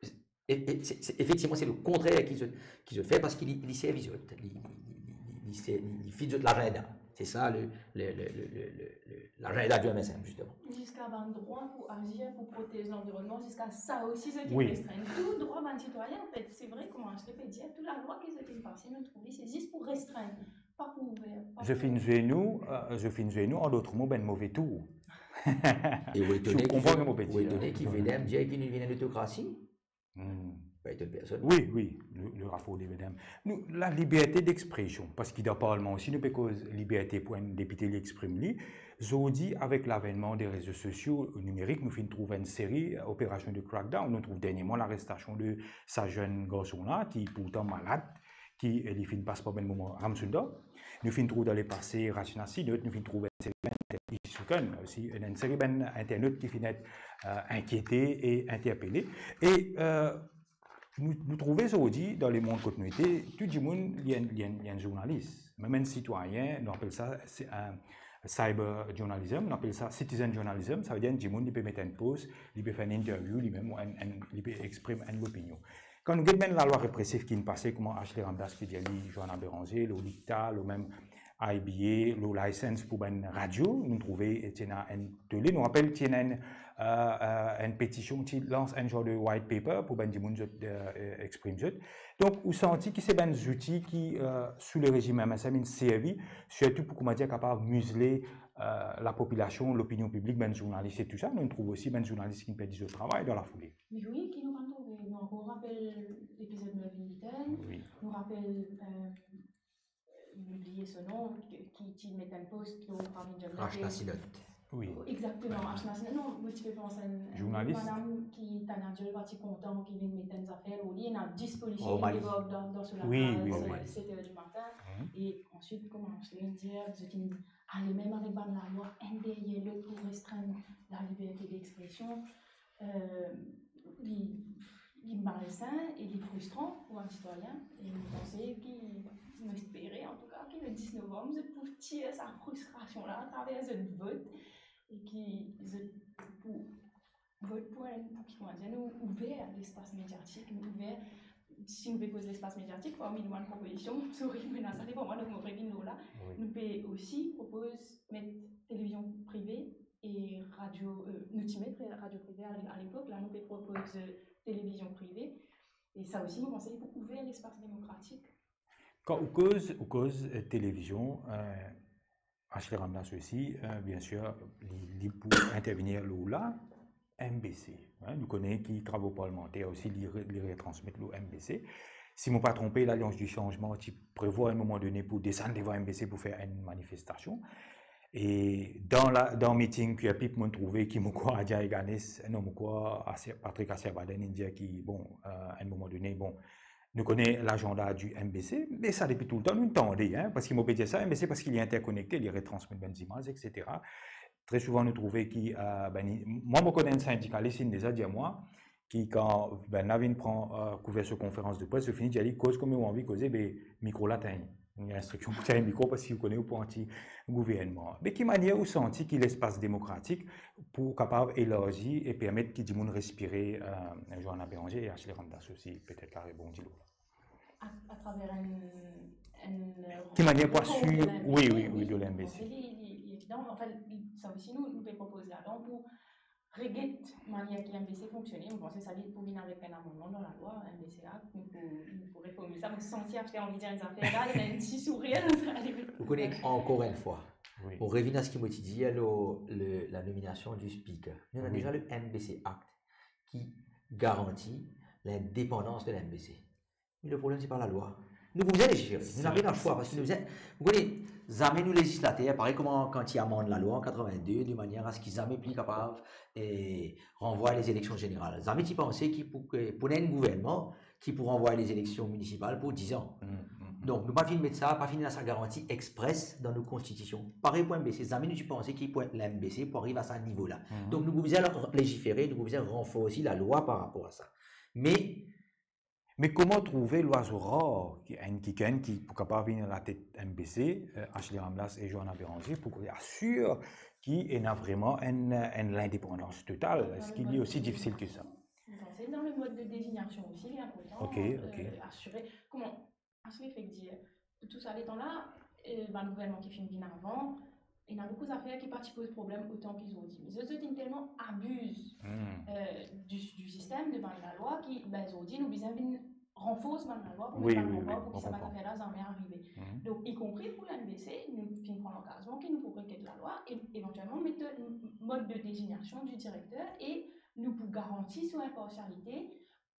e, e, se, se, efektivman, se lekontrer ki zot, ki zot fer, parski li, li servi zot, li, li, li, li, li ser-, li, li fit zot lazenda. Se sa le, le, le, le, le, le, le, lazenda di M S M, zisteman. Ziska bann drwa pou azir, pou protez lanvironnman, ziska sa osi, zot, wi, restrenn tou drwa bann sitwayin, anfet. Se vre, kouma Ashley pe dir, tou lalwa ki zot inn pase, nou trouve, se zis pou restrenn. Pa pou ouver, pa pou... Zot finn zwe nou, euh, zot finn zwe nou, an lot mo, bann move tour. E ou etone ki, ou etone ki Vedem dir ki nou vinn enn otokrasi? Hmm. Pa etonn personn. Wi, wi, le, le rapor de Vedem. Nou, la liberte d'expression, parski dan parlman osi, nou pe koz liberte pou enn depite, li exprim li. Zordi, avek lavenman de rezo sosio, nimerik, nou finn trouv enn seri, euh, operasion de crackdown. Nou trouv dernierman larestasion de sa zenn garson la, ki pourtan malad, ki, eh, li finn pas par bann moman Ramsunda. Nou finn trouv dan lepase Rachna Sinot, nou finn trouv enn seri bann, osi, enn seri bann internot ki finn et, eh, inkiete e interpele. E, eh, nou, nou trouve zordi dan lemond kot nou ete, tou dimoun li enn, li enn, li enn zournalis. Mem enn sitwayin, nou apel sa, se enn cyber journalism, nou apel sa citizen journalism, savedir enn dimoun li pe met enn post, li pe fer enn interview, li mem, enn, enn, li pe exprim enn lopinion. Kan nou get bann lalwa represif ki finn pase, kouma Ashley Ramdass pe dir li, Johanna Bérenger, lor ICTA, lor mem I B A, lor license pou bann radio, nou trouve ti ena enn tole, nou rapel ti ena enn, eh, eh, enn petision, ti lans enn zar de white paper pou bann dimoun zot, eh, eh, exprim zot. Donk, ou santi ki se bann zouti ki, eh, sou le rezim M S M inn servi, sirtou pou, kouma dir, kapav mizle, eh, lapopilasion, lopinion piblik, bann zournalis e tou sa. Nou trouv osi bann zournalis ki perdi zot travay dan lafoule. Me wi, ki nou pa trouve, nou ankor rapel lepizod Mervyn Lytton, wi, nou rapel, eh, mo bliye so nom, ki, ki ti met enn post lor Rachna Sinot. Wi. Exactement, Rachna Sinot. Non, mo ti pe pans enn, enn madam ki Tania Diol pa ti kontan, ki vinn met enn zafer lor li, ena dis polisier ki debard dan, dan so lakaz, wi, wi, wi, set er di matin. Mhm. E answit, kouma Ashley dir, zot inn ale mem avek bann lalwa enn deryer lot pou restrenn la liberte d'expression. Eh, li, li malsen e li fristran pou enn sitwayin. E mo panse ki, mo espere, antouka, ki le dis novam, zot pou tir sa fristrasion la atraver zot vot e ki zot pou vot pou enn, pou ki, kouma dir, nou ouver lespas mediatik, nou ouver, si nou pe koz lespas mediatik, parmi nou bann propozision, sorry, mo ena sa devan mwa, donk mo revinn lor la. Wi. Nou pe osi propoz met televizion prive e radio, eh, nou ti met radio prive a, a lepok, la nou pe propoz, eh, televizion prive. E sa osi, mo panse, li pou ouver lespas demokratik. Kan ou koz, ou koz, eh, televizion, eh, Ashley Ramdass osi, eh, bien sir, li, li pou intervenir lor la, M B C, hein, nou kone ki travo parlimanter osi, li re-, li retransmet lor M B C. Si mo pa tronpe, Lalians di Sanzman ti prevwa enn moman done pou desann devan M B C pou fer enn manifestasion. E dan la, dan meeting Queer Pip, mo trouve ki mo krwar Adja Eganes, non, mo krwar Aser-, Patrick Asserbaden, inn dir ki, bon, eh, enn moman done, bon, nou kone lazanda di M B C, me sa depi toultan nou tande, hein, parski mo pe dir sa, M B C, parski li interkonekte, li retransmet bann zimaz, et cetera. Tre souvan nou trouve ki, eh, bann, mwa mo konn enn sindikalis, inn deza dir mwa, ki kan bann la vinn pran, eh, kouver so konferans de pres, so fini dir li, koz kouma ou anvi koze, be mikro la tegn. Li instriksion pou tegn mikro, parski ou kone ou pou anti gouvernman. De ki manier ou santi ki lespas demokratik pou kapav elarzi e permet ki dimoun respire, eh, Johanna Bérenger e Ashley Ramdass osi, petet la rebondi lor la. A, atraver enn, enn, eh, Ki manier pou reform de asir, wi, wi, wi, de l'M B C. Li, li, li evidan. Anfin, li, sa osi nou, nou pe propoze ladan pou reget manier ki M B C fonksione. Mo panse sa li pou vinn avek enn amannman dan lalwa, M B C Act, nou pou, nou pou reformil sa. Mo santi Ashley anvi dir enn zafer la, li ena enn ti sourir dan sa. Ou kone, ankor enn fwa, wi, pou revinn a seki mo ti dir lor le, la nominasion di speaker. Nou ena, wi, deza le M B C Act ki garanti lindepandans de l'M B C. Me le problem, se pa lalwa. Nou pou bizin legifere. Nou napa swa, parski nou bizin, ou kone, zame nou lezislater, parey kouma kan ti amann lalwa an katrevin-de, de manier a seki zame pli kapav, eh, ranvway lezileksion zeneral. Zame ti panse ki pou ke, pou ena enn gouvernman ki pou ranvway lezileksion minisipal pou diz an. Mm, mm, mm. Donk, nou pa finn met sa, pa finn ena sa garanti expres dan nou konstitision. Parey pou M B C, zame nou ti panse ki pou l'M B C pou ariv a sa nivo la. Mm. Donk, nou pou bizin legifere, nou pou bizin ranforsi lalwa par rapor a sa. Me Me kouma trouve lwazo rar, ki, enn kikenn ki pou kapav vinn latet M B C, eh, Ashley Ramdass e Johanna Bérenger, pou asir ki ena vreman enn, enn lindepandans total? Eski li osi difisil ki sa? Bon, se dan le mod de dezignasion osi, li inportan, ok, eh, ok, asire, kouma, asire fek dir, tou sa letan la, eh, bann gouvernman ki finn vinn avan, ena boukou zafer ki pa ti poz problem otan ki zordi. Me zot, zot inn telman abiz, hmm, eh, di, di sistem, de bann lalwa ki, be, zordi nou bizin vinn ranfors bann lalwa pou, wi, met bann, wi, lalwa, wi, pou ki sa bann zafer la zame arive. Hmm. Donk, ikonpri pou l'M B C, nou finn pran langazman ki nou pou reget lalwa e evantielman met, eh, mod de dezignasion di direkter e nou pou garanti so inparsialite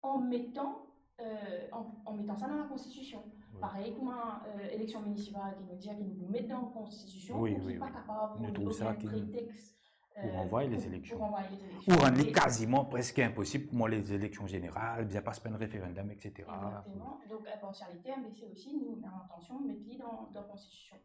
an metan, eh, an, an metan sa dan lakonstitision. Wi. Parey kouma, eh, eleksion minisipal ki nou dir ki nou pou met dan konstitision, wi, pou ki, wi, pa, wi, kapav, nou trouv sa okenn ki pretex, eh, pou ranvway lezileksion. Pou ranvway lezileksion. Ou rann li, e, kaziman preske inposib kouma lezileksion zeneral, bizin pas par enn referendum, et cetera. Exactement. Donk, inparsialite, M B C osi, nou, nou ena lintansion met li dan, dan konstitision.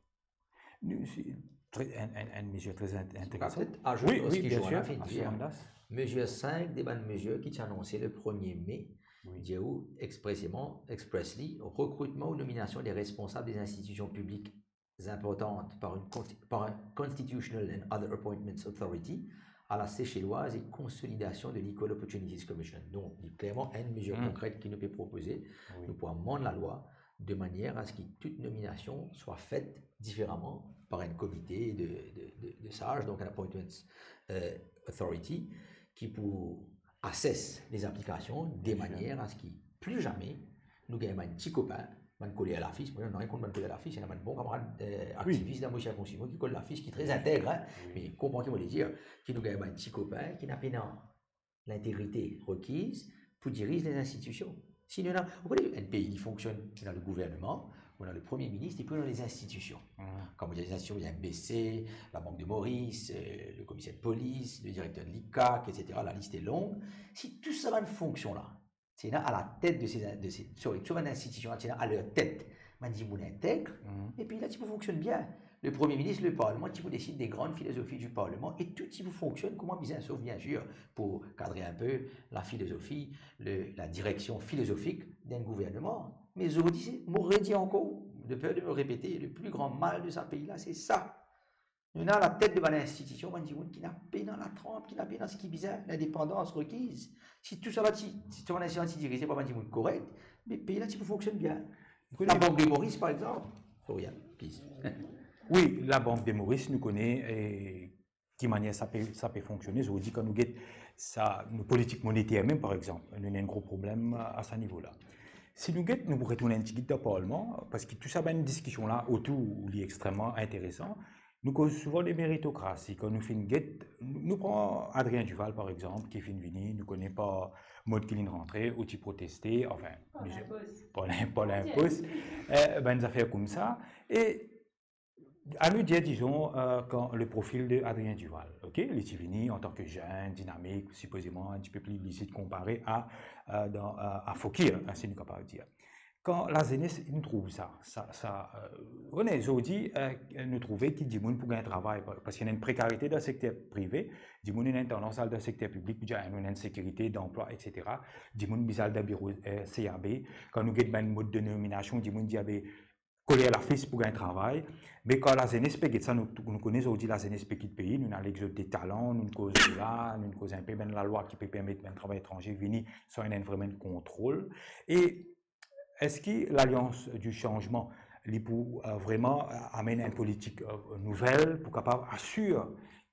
Nou, se tre, enn, enn, enn mezir tre in-, interesan. Petet azout, wi, wi, seki bien sir, Johanna finn dir, Ashley Ramdass. Mezir sink de bann mezir ki ti anonse le premie me, wi, dir ou expreseman, expressly, recrutement ou nomination des responsables des institutions publiques importantes par une consti-, par un constitutional and other appointments authority à la séchelloise et consolidation de l'Equal Opportunities Commission. Donk, li klerman enn mezir, hmm, konkret ki nou pe propoze, wi, nou pou amann lalwa de manier a seki tout nominasion swa fet diferaman par enn komite de, de, de, de saj, donk enn appointments, eh, authority, ki pou assess les applications de, bien sir, manier a seki pli zame nou gagn bann ti kopin, bann koler lafis. Mwa, nanye kont bann koler lafis, ena bann bon kamarad, eh, wi, aktivis dan mo sirkonskripsion ki kol lafis, ki tre, wi, integre, hein. Wi. Me konpran ki mo le dir, ki nou gagn bann ti kopin ki napa ena lintegrite rekiz pou diriz lezeinstitision. Si nou ena, ou kone, enn pei, li fonksionn, ou ena le gouvernman, ou ena le premie minis, epi ou ena lezeinstitision. Hmm. Kan mo dir lezeinstitision, ena M B C, Labank de Moris, eh, le komiser de polis, le direkter de l'ICAC, et cetera, la liste est longue. Si tou sa bann fonksion la, ti ena a la tet de se, de se, sorry, tou bann institision la, ti ena a ler tet bann dimoun integre, hmm, epi la ti pou fonksionn bien. Le premie minis, le parlman, ti pou desid de gran filozofi di parlman e tou ti pou fonksionn kouma bizin, sof bien sir pou kadre inpe la filozofi, le, la direksion filozofik d'enn gouvernman. Me zordi, se, mo redir ankor, de per de me repete, le pli gran mal de sa pei la, se sa. Nou ena a la tet de bann institision bann dimoun ki napa ena latranp, ki napa ena seki bizin, lindepandans rekiz. Si tou sa la ti, si tou bann institision ti dirize par bann dimoun korek, me pei la ti pou fonksionn bien. Labank de Moris, par exanp. Florian, please. Wi, Labank de Moris, nou kone, eh, ki manier sa pe, sa pe fonksione. Zordi, kan nou get sa, nou politik moniter mem, par exanp, nou ena enn gro problem a sa nivo la. Si nou get, nou pou retourn enn tigit dan parlman, parski tou sa bann diskision la otour, li extrememan interesan. Nou koz souvan de meritokrasi. Kan nou finn get, nou, nou pran Adrien Duval, par exanp, ki finn vini, nou kone pa mod ki linn rantre, ou ti proteste, anfin, pa linpos, pa lin-, pa linpos, eh, bann zafer koumsa. E anou dir, dizon, eh, kan le profil de Adrien Duval, ok, li ti vini antan ke zenn, dinamik, sipozeman enn tipe pli lizid konpare a, eh, dan, eh, a Fokir, si nou kapav dir. Kan lazenes inn trouv sa, sa, sa, eh, ou kone, zordi, eh, nou trouve ki dimoun pou gagn travay, pa-, parski ena enn prekarite dan sekter prive, dimoun ena enn tandans al dan sekter piblik, pou dir, ah, nou ena enn sekirite danplwa, et cetera. Dimoun bizin al dan biro, eh, C A B. Kan nou get bann mod de nominasion, dimoun dir, ah be, koler lafis pou gagn travay. Me kan lazenes pe get sa, nou, nou kone zordi lazenes pe kit pei, nou ena lexod de talan, nou koz la, nou koz enpe bann lalwa ki pe permet bann travayer etranze vini san ena enn vremem kontrol. E eski Lalians di Sanzman, li pou, eh, vremem, eh, amenn enn politik, eh, nouvel pou kapav asir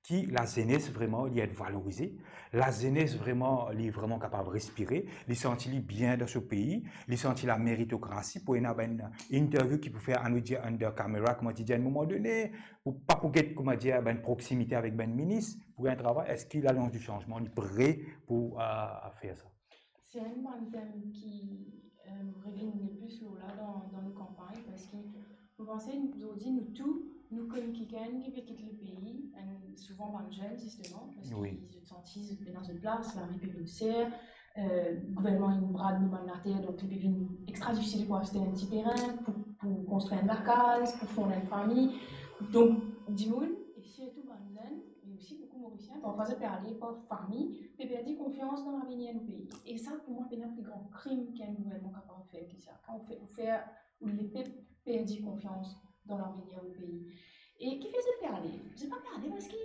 ki lazenes vremem li et valorize, lazenes vremem li vremem kapav respire, li santi li bien dan so pei, li santi lameritokrasi, pou ena bann interview ki pou fer, anou dir, under camera, kouma ti dir, a enn moman done, pou pa pou get, kouma dir, bann proksimite avek bann minis, pou gagn travay. Eski Lalians di Sanzman li pre pou, eh, fer sa? Se enn bann tem ki, eh, revinn leplis lor la dan, dan nou kanpagn, parski mo panse, zordi, nou tou, nou konn kikenn ki pe kit lepei, enn, souvan bann zenn, zisteman, parski zot santi zot pena zot plas, lavi pe vinn ser, eh, gouvernman inn brad nou bann later, donk li pe vinn extra difisil pou aste enn ti terin, pou, pou konstrir enn lakaz, pou fond enn fami. Donk, dimoun, e sirtou bann zenn, e osi boukou Morisien, parfwa zot pe ale par fami, pe perdi konfians dan lavenir nou pei. E sa, pou mwa, pena pli gran krim ki enn gouvernman kapav fer ki sa. Kan ou fer, ou fer ou lepep perdi konfians dan lavenir ou pei. E kifer zot pe ale? Zot pa pe ale parski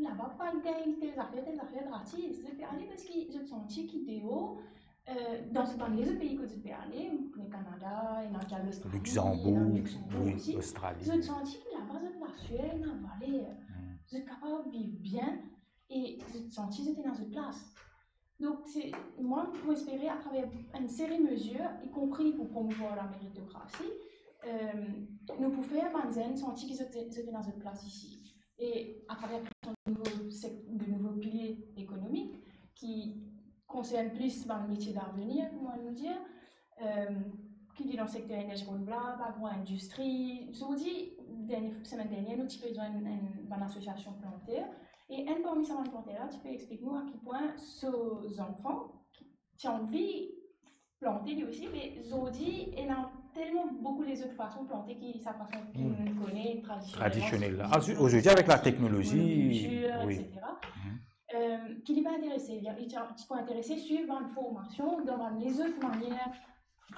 laba pa gagn tel zafer, tel zafer gratis. Zot pe ale parski zot santi ki deor, eh, dan sa bann lezot pei kot zot pe ale, ena Kanada, ena Lostrali, Luxembourg, ena Luxembourg wi, osi. Ostrali, zot wi. Santi ki laba zot lasyer ena valer. Hmm. Zot kapav viv bien e zot santi zot ena zot plas. Donk, se, mwa, mo espere, atraver enn seri mezir, ikonpri pou promouvwar lameritokrasi, eh, nou pou fer bann zenn santi ki zot, zot ena zot plas isi. E atraver kreasion de nouvo sek-, de nouvo pilie ekonomik ki konsern plis bann metie davenir, kouma nou dir, eh, ki li dan sekter enerzi renouvlab, agro-indistri. Zordi, dernie, semenn dernie, nou ti pe zwenn enn, bann asosiasion planter. E enn parmi sa bann planter la ti pe explik nou a ki pwin so zanfan ti anvi plante li osi, me zordi, ena telman boukou lezot fason plante ki sa fason ki nou kone, tradisionelman, tradisionel la. Ah, zordi, avek lateknolozi, monokultir, wi, et cetera. Mhm. Eh, ki li pa interese, li, li ti, ti pou interese swiv bann formasion dan bann lezot manier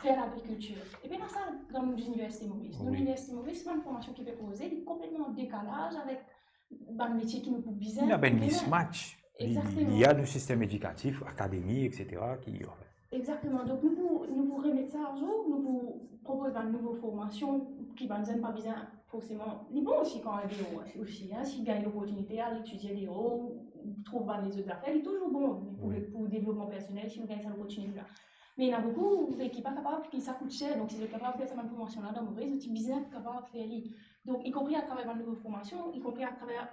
fer lagrikiltir. E pena sa dan nou Liniversite Moris. Nou, wi, Liniversite Moris, bann formasion ki pe propoze, li konpletman an dekalaz avek bann metie ki nou pou bizin. Ena bann mismatch. Li, li, li, egzakteman, li a nou sistem edikatif, akademi, et cetera, ki, anfin. Egzakteman. Donk, nou pou, nou pou remet sa azour, nou pou propoz bann nouvo formasion ki bann zenn pa bizin forseman. Li bon osi kan al deor osi, hein, si gagn loportinite al etidie deor, trouv bann lezot zafer, li touzour bon pou, wi, pou devlopman personel, si nou gagn sa loportinite la. Me ena boukou ki pa kapav, ki sa kout ser, donk si zot kapav fer sa bann formasion la dan Moris, zot ti bizin kapav fer li. Donk, ikonpri atraver bann nouvo formasion, ikonpri atraver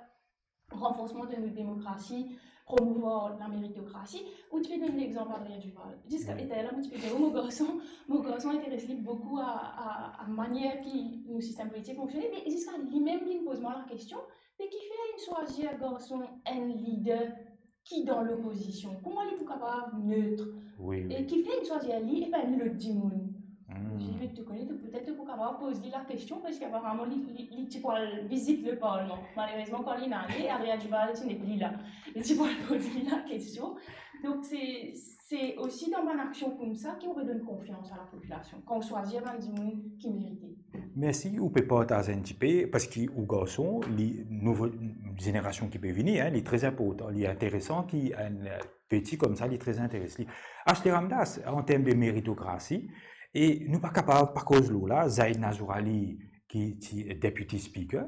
ranforsman de nou demokrasi, promouvwar lameritokrasi. Ou ti pe donn lexanp Adrien Duval. Ziska, wi, talera mo ti pe dir, mo garson, mo garson interes li boukou a, a, a manier ki nou sistem politik fonksione, me ziska limem li poz mwa lakestion, me kifer inn swazir garson enn lider ki dan lopozision? Kouma li pou kapav net? Wi, wi. E kifer inn swazir li e pa enn lot dimoun? Hmm. Li, me to kone, to, petet to pou kapav poz li lakestion, parski aparaman li, li, li ti pou al vizit leparlman. Malerezman, kan linn ale, Adrien Duval ti nepli la. Li ti pou al poz li lakestion. Donk, se, se osi dan bann aksion koumsa ki ou redonn konfians a lapopilasion, kan ou swazir bann dimoun ki merite. Mersi, ou pe partaz enn tipe, parski ou garson, li nouvo zenerasion ki pe vini, hein, li tre inportan, li interesan ki enn peti koumsa, li tre interes li. Aster Ramdas, an term de meritokrasi, e nou pa kapav pa koz lor la, Zaid Nazourali, ki ti Deputy Speaker,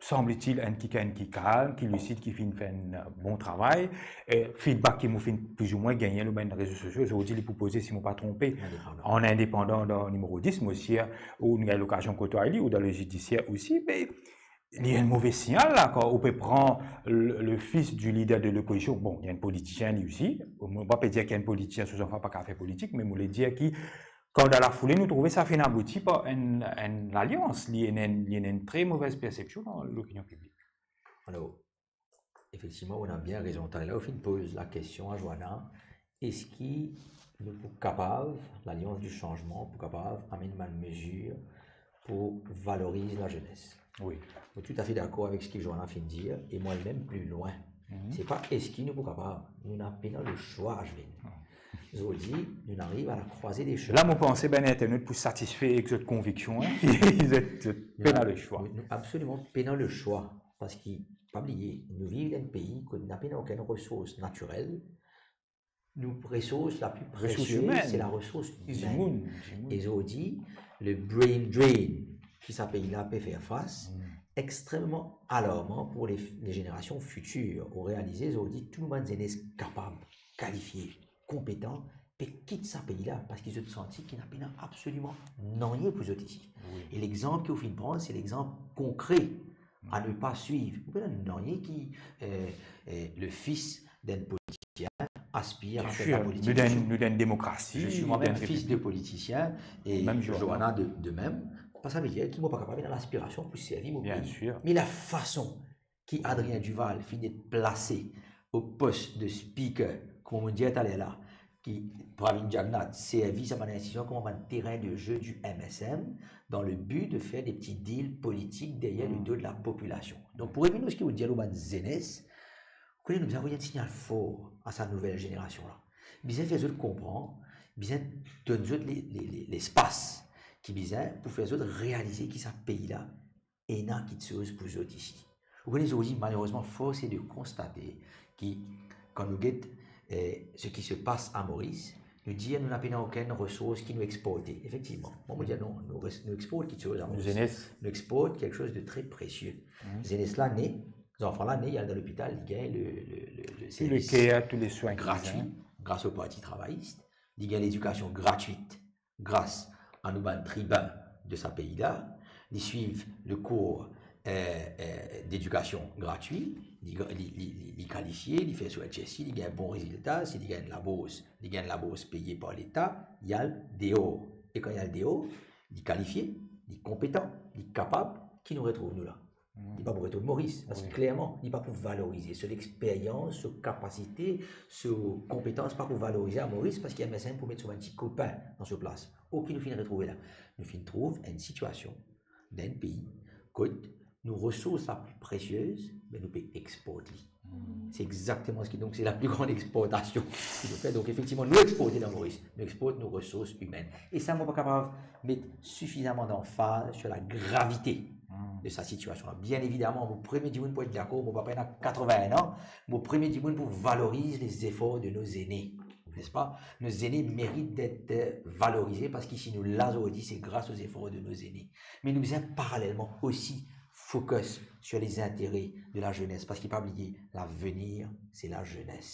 sanble-t-il enn kikenn ki kalm, ki lisid, ki finn fer enn bon travay. E, feedback ki mo finn plizoumwin gagne lor bann rezo sosio, zordi li propoze, si mo pa tronpe, an indepandan dan nimero dis, mo sir ou nou gagn lokazion kotway li, ou dan le zidisier osi, me li enn move signal la, kan ou pe pran le, le fils du leader de l'opposition. Bon, li enn politisien li osi. Mo pa pe dir ki enn politisien so zanfan pa kapav fer politik, me mo le dir ki kan dan lafoule nou trouve sa finn abouti par enn, enn lalians, li ena enn, li ena enn tre move persepsion dan lopinion piblik. Alor, efektivman, ou ena bien rezon. Taler ou finn poz lakestion a Joana, eski nou pou kapav, Lalians di Sanzman, pou kapav amenn bann mezir pou valoriz lazenes? Wi. Mo toutafe dakor avek seki Joana finn dir, e mwa mem pli lwin. Se pa eski nou pou kapav, nou ena pena leswa, Ageline. Zordi, nou ariv a la krwaze de semin. La, mo panse bann internet pou satisfe ek zot konviksion, hein. Zot, zot pena leswa. Nou, nou absoliman pena leswa, parski, pa bliye, nou viv dan enn pei kot nou pena okenn resours natirel. Nou resours la pli presie, se la resours imenn. E zordi, le brain drain ki sa pei la pe fer fas, extrememan alarman pou le, le zenerasion fitir. Ou realize zordi, tou bann zenes kapab, kalifie, konpetan, pe kit sa pei la, parski zot santi ki ena pena absoliman nanye pou zot isi. Wi. E lexanp ki ou finn pran, se lexanp konkre a ne pa swiv. Ou pena nanye ki, eh, eh, le fis d'enn politisien aspir a fer lapolitik. Bien sir, nou dan, nou dan enn demokrasi, je suis moi-même fils de politicien, e Joana de, de mem. Pa sa ve dir ki mo pa kapav ena laspirasion pou servi mo pei. Bien sir. Me lafason ki Adrien Duval finn et plase o pos de speaker, kouma mo dir taler la, ki Pravin Jagannath servi sa bann institusion kouma bann terrain de jeu du M S M, dans le but de faire des petits deals politiques derrière le dos de la population. Donk, pou revinn lor seki ou dir lor bann zenes, ou kone nou bizin avoy enn signal for a sa nouvel zenerasion la. Bizin fer zot konpran, bizin donn zot le, le, le, lespas ki bizin pou fer zot realize ki sa pei la ena kiksoz pou zot isi. Ou kone, zordi, malerezman, fors e de konstate ki, kan nou get, eh, seki se pas a Moris, nou dir nou napa okenn resours ki nou exporte. Efektivman, mwa, mo dir non, nou res-, nou export kiksoz a Moris. Nou zenes. Nou export kiksoz de tre presie. Zenes la ne, zanfan la ne, li al dan lopital, li gagn le, le, le, le servis, tou le ker, tou le swin ki bizin, gratwi, gras o Parti Travayis, li gagn ledikasion gratwit, gras a nou bann tribin de sa pei la, li swiv le kour, eh, eh, dedikasion gratwi, li, li, li, li, li kalifie, li fer so H S C, li gagn bon rezilta, si li gagn labours, li gagn labours peye par Leta, li al deor. E kan li al deor, li kalifie, li konpetan, li kapab, ki nou retrouv nou la. Li pa pou retourn Moris, parski klerman, li pa pou valorize. So lexperyans, so kapasite, so konpetans pa pou valorize a Moris, parski M S M pou met so bann ti kopin dan so plas. Or ki nou finn retrouve la? Nou finn trouv enn sitiasion dan enn pei kot nou resours la pli presie, me nou pe export li. Se exakteman seki, donk, se la pli gran exportasion ki nou fer. Donk, efektivman, nou exporte dan Moris, nou export nou resours imenn. E sa, mo pa kapav met sifizaman d'emphase sur la gravite de sa sitiasion la. Bien evidaman, mo premie dimoun pou et dakor, mo papa ena katrevin-enn an, mo premie dimoun pou valoriz lezefor de nos aînés, n'est-ce pas? Nos aînés méritent d'être valorisés, parski si nou la zordi, se gras o zefor de nos aînés. Me nou bizin paralelman osi focus sur les intérêts de la jeunesse, parski pa bliye, lavenir, se lazenes.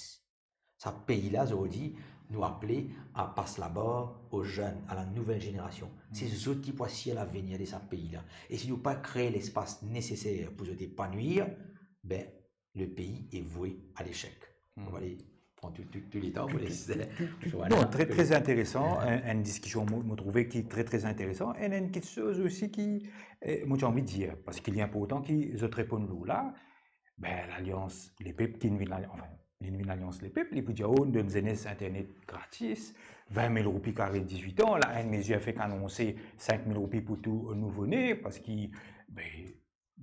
Sa pei la, zordi, nou apele a pas labar o zenn, a la nouvel zenerasion. Se zot ki pou asir lavenir de sa pei la. E si nou pa kree lespas neseser pou zot epanwir, ben, le pays est voué à l'échec. Nou va ale pran tou, tou, tou letan, mo les Joana. Non, tre, tre interesan, enn, enn diskision, mo, mo trouve ki tre, tre interesan. E enn kiksoz osi ki, eh, mo ti anvi dir, parski li inportan ki zot reponn lor la, ben, Lalians Lepep ki vinn, anfin, li vinn Lalians Lepep, li pou dir, oh, nou donn zenes internet gratis, vin mil roupi kare dizwit an, la, enn mezir fek anonse sink mil roupi pou tou nouvo-ne, parski, ben,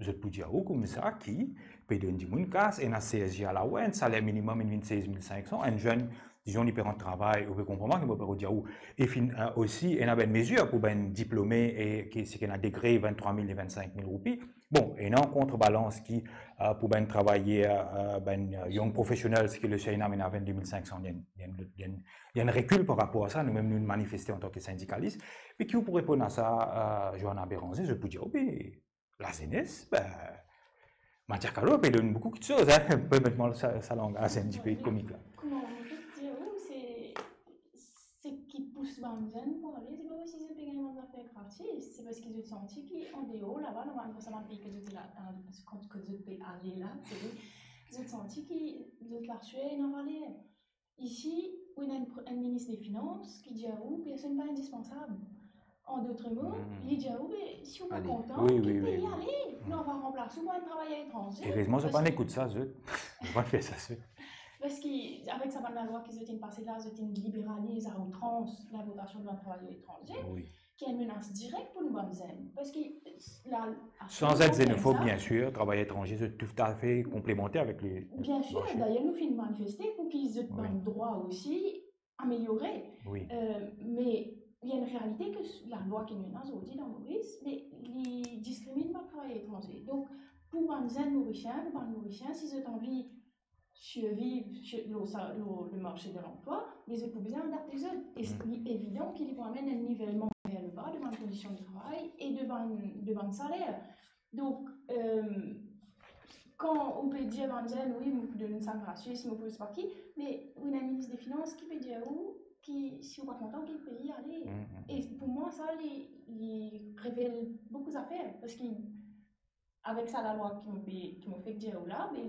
zot pou dir ou koumsa ki pe donn dimoun kas, ena seize allowance, saler minimum inn vinn seize mille cinq cents, enn zenn dizon, li pe rant travay, ou pe konpran mwa ki mo pe dir ou. E finn, euh, osi, ena bann mezir pou bann diplome e ki, seki ena degre, vinn-trwa mil e vinn-sink mil roupi. Bon, ena kontrebalans ki, euh, pou bann travayer, euh, bann, euh, young professionals ki le SONEA ena vinn-de mil sink san, li enn, li enn, li enn, li enn rekil par rapor a sa, nou mem nou manifeste antan ki sindikalis. Me ki ou pou reponn a sa, euh, Johanna Béranger, zot pou dir, oh, be, lazenes, be, Madia Kalo pe donn boukou kiksoz, hein, permet mwa sa, sa langaz enn tipe komik la. Kouma mo pe dir ou, se, seki pous bann zenn pou ale, se pa parski zot pe gagn bann zafer gratis, se parski zot santi ki andeor laba, normalman, sa bann pei ki zot la, euh, kot, kot zot pe ale la, se, zot santi ki zot lasyer ena valer. Isi, ou ena enn pr-, enn minis de finans ki dir ou personn pa indispansab. An dot mo, Hmm. li dir ou, be, si ou pa Ale. kontan, Wi, kit wi, wi, pei wi. ale. Nou, on va ranplas ou par enn travayer etranze. Erezman, zot pa Parski ekout sa, zot. Zot pa fer sa, zot. Parski avek sa bann lalwa ki zot inn pase la, zot inn liberaliz a outrans linportasion de bann travayer etranze, Wi. ki enn menas direk pou nou bann zenn. Parski la, San et zenofob, sa, bien sir, travayer etranze, se toutafe konplemanter avek le Bien sir, marse. Dayer nou finn manifeste pou ki zot Wi. bann drwa osi ameliore. Wi. Euh, me li enn realite ki s-, lalwa ki nou ena zordi dan Moris, me li diskriminn bann travayer etranze. Donk, pou bann zenn Morisien, pou bann Morisien, si zot anvi sirviv sir, lor sa, lor le marse de lanplwa, me zot pou bizin adapte zot. E Mm. li evidan ki li pou amenn enn nivelman ver leba de bann kondision de travay e de bann, de bann saler. Donk, euh, kan ou pe dir bann zenn, wi, mo pou donn sa gratis, mo pou sa ki, me ou ena minis de finans ki pe dir ou ki si ou pa kontan, kit pei ale. Mm, mm, E mm. pou mwa, sa, li, li revel boukou zafer, parski avek sa lalwa ki mo pe, ki mo fek dir ou la, me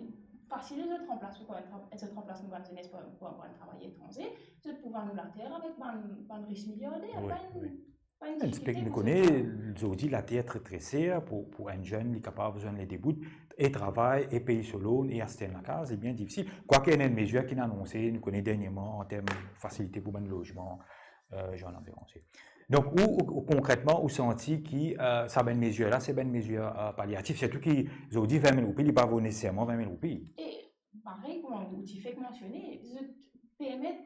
fasil zot ranplas pou enn tra-, zot ranplas nou bann zenes pou, pou, pou enn travayer etranze, zot pou vann nou later avek bann, bann ris miliarder, Wi, pa enn, wi. pa enn Enn difikilte spek, nou pou kone, zot. Zordi later tre, tre ser, pou, pou enn zenn, li kapav zwenn le debout, e travay, e pey so loan, e aste enn lakaz, li bien difisil. Kwake ena enn mezir ki inn anonse, nou kone dernierman, an term fasilite pou bann lozman, euh, Johanna Béranger. Donk, ou, ou, ou konkretman, ou santi ki, euh, sa bann mezir la, se bann mezir, euh, paliatif, sirtou ki zordi vin mil roupi, li pa vo neseserman vin mil roupi. E parey, kouma ou ti fek mansione, zot permet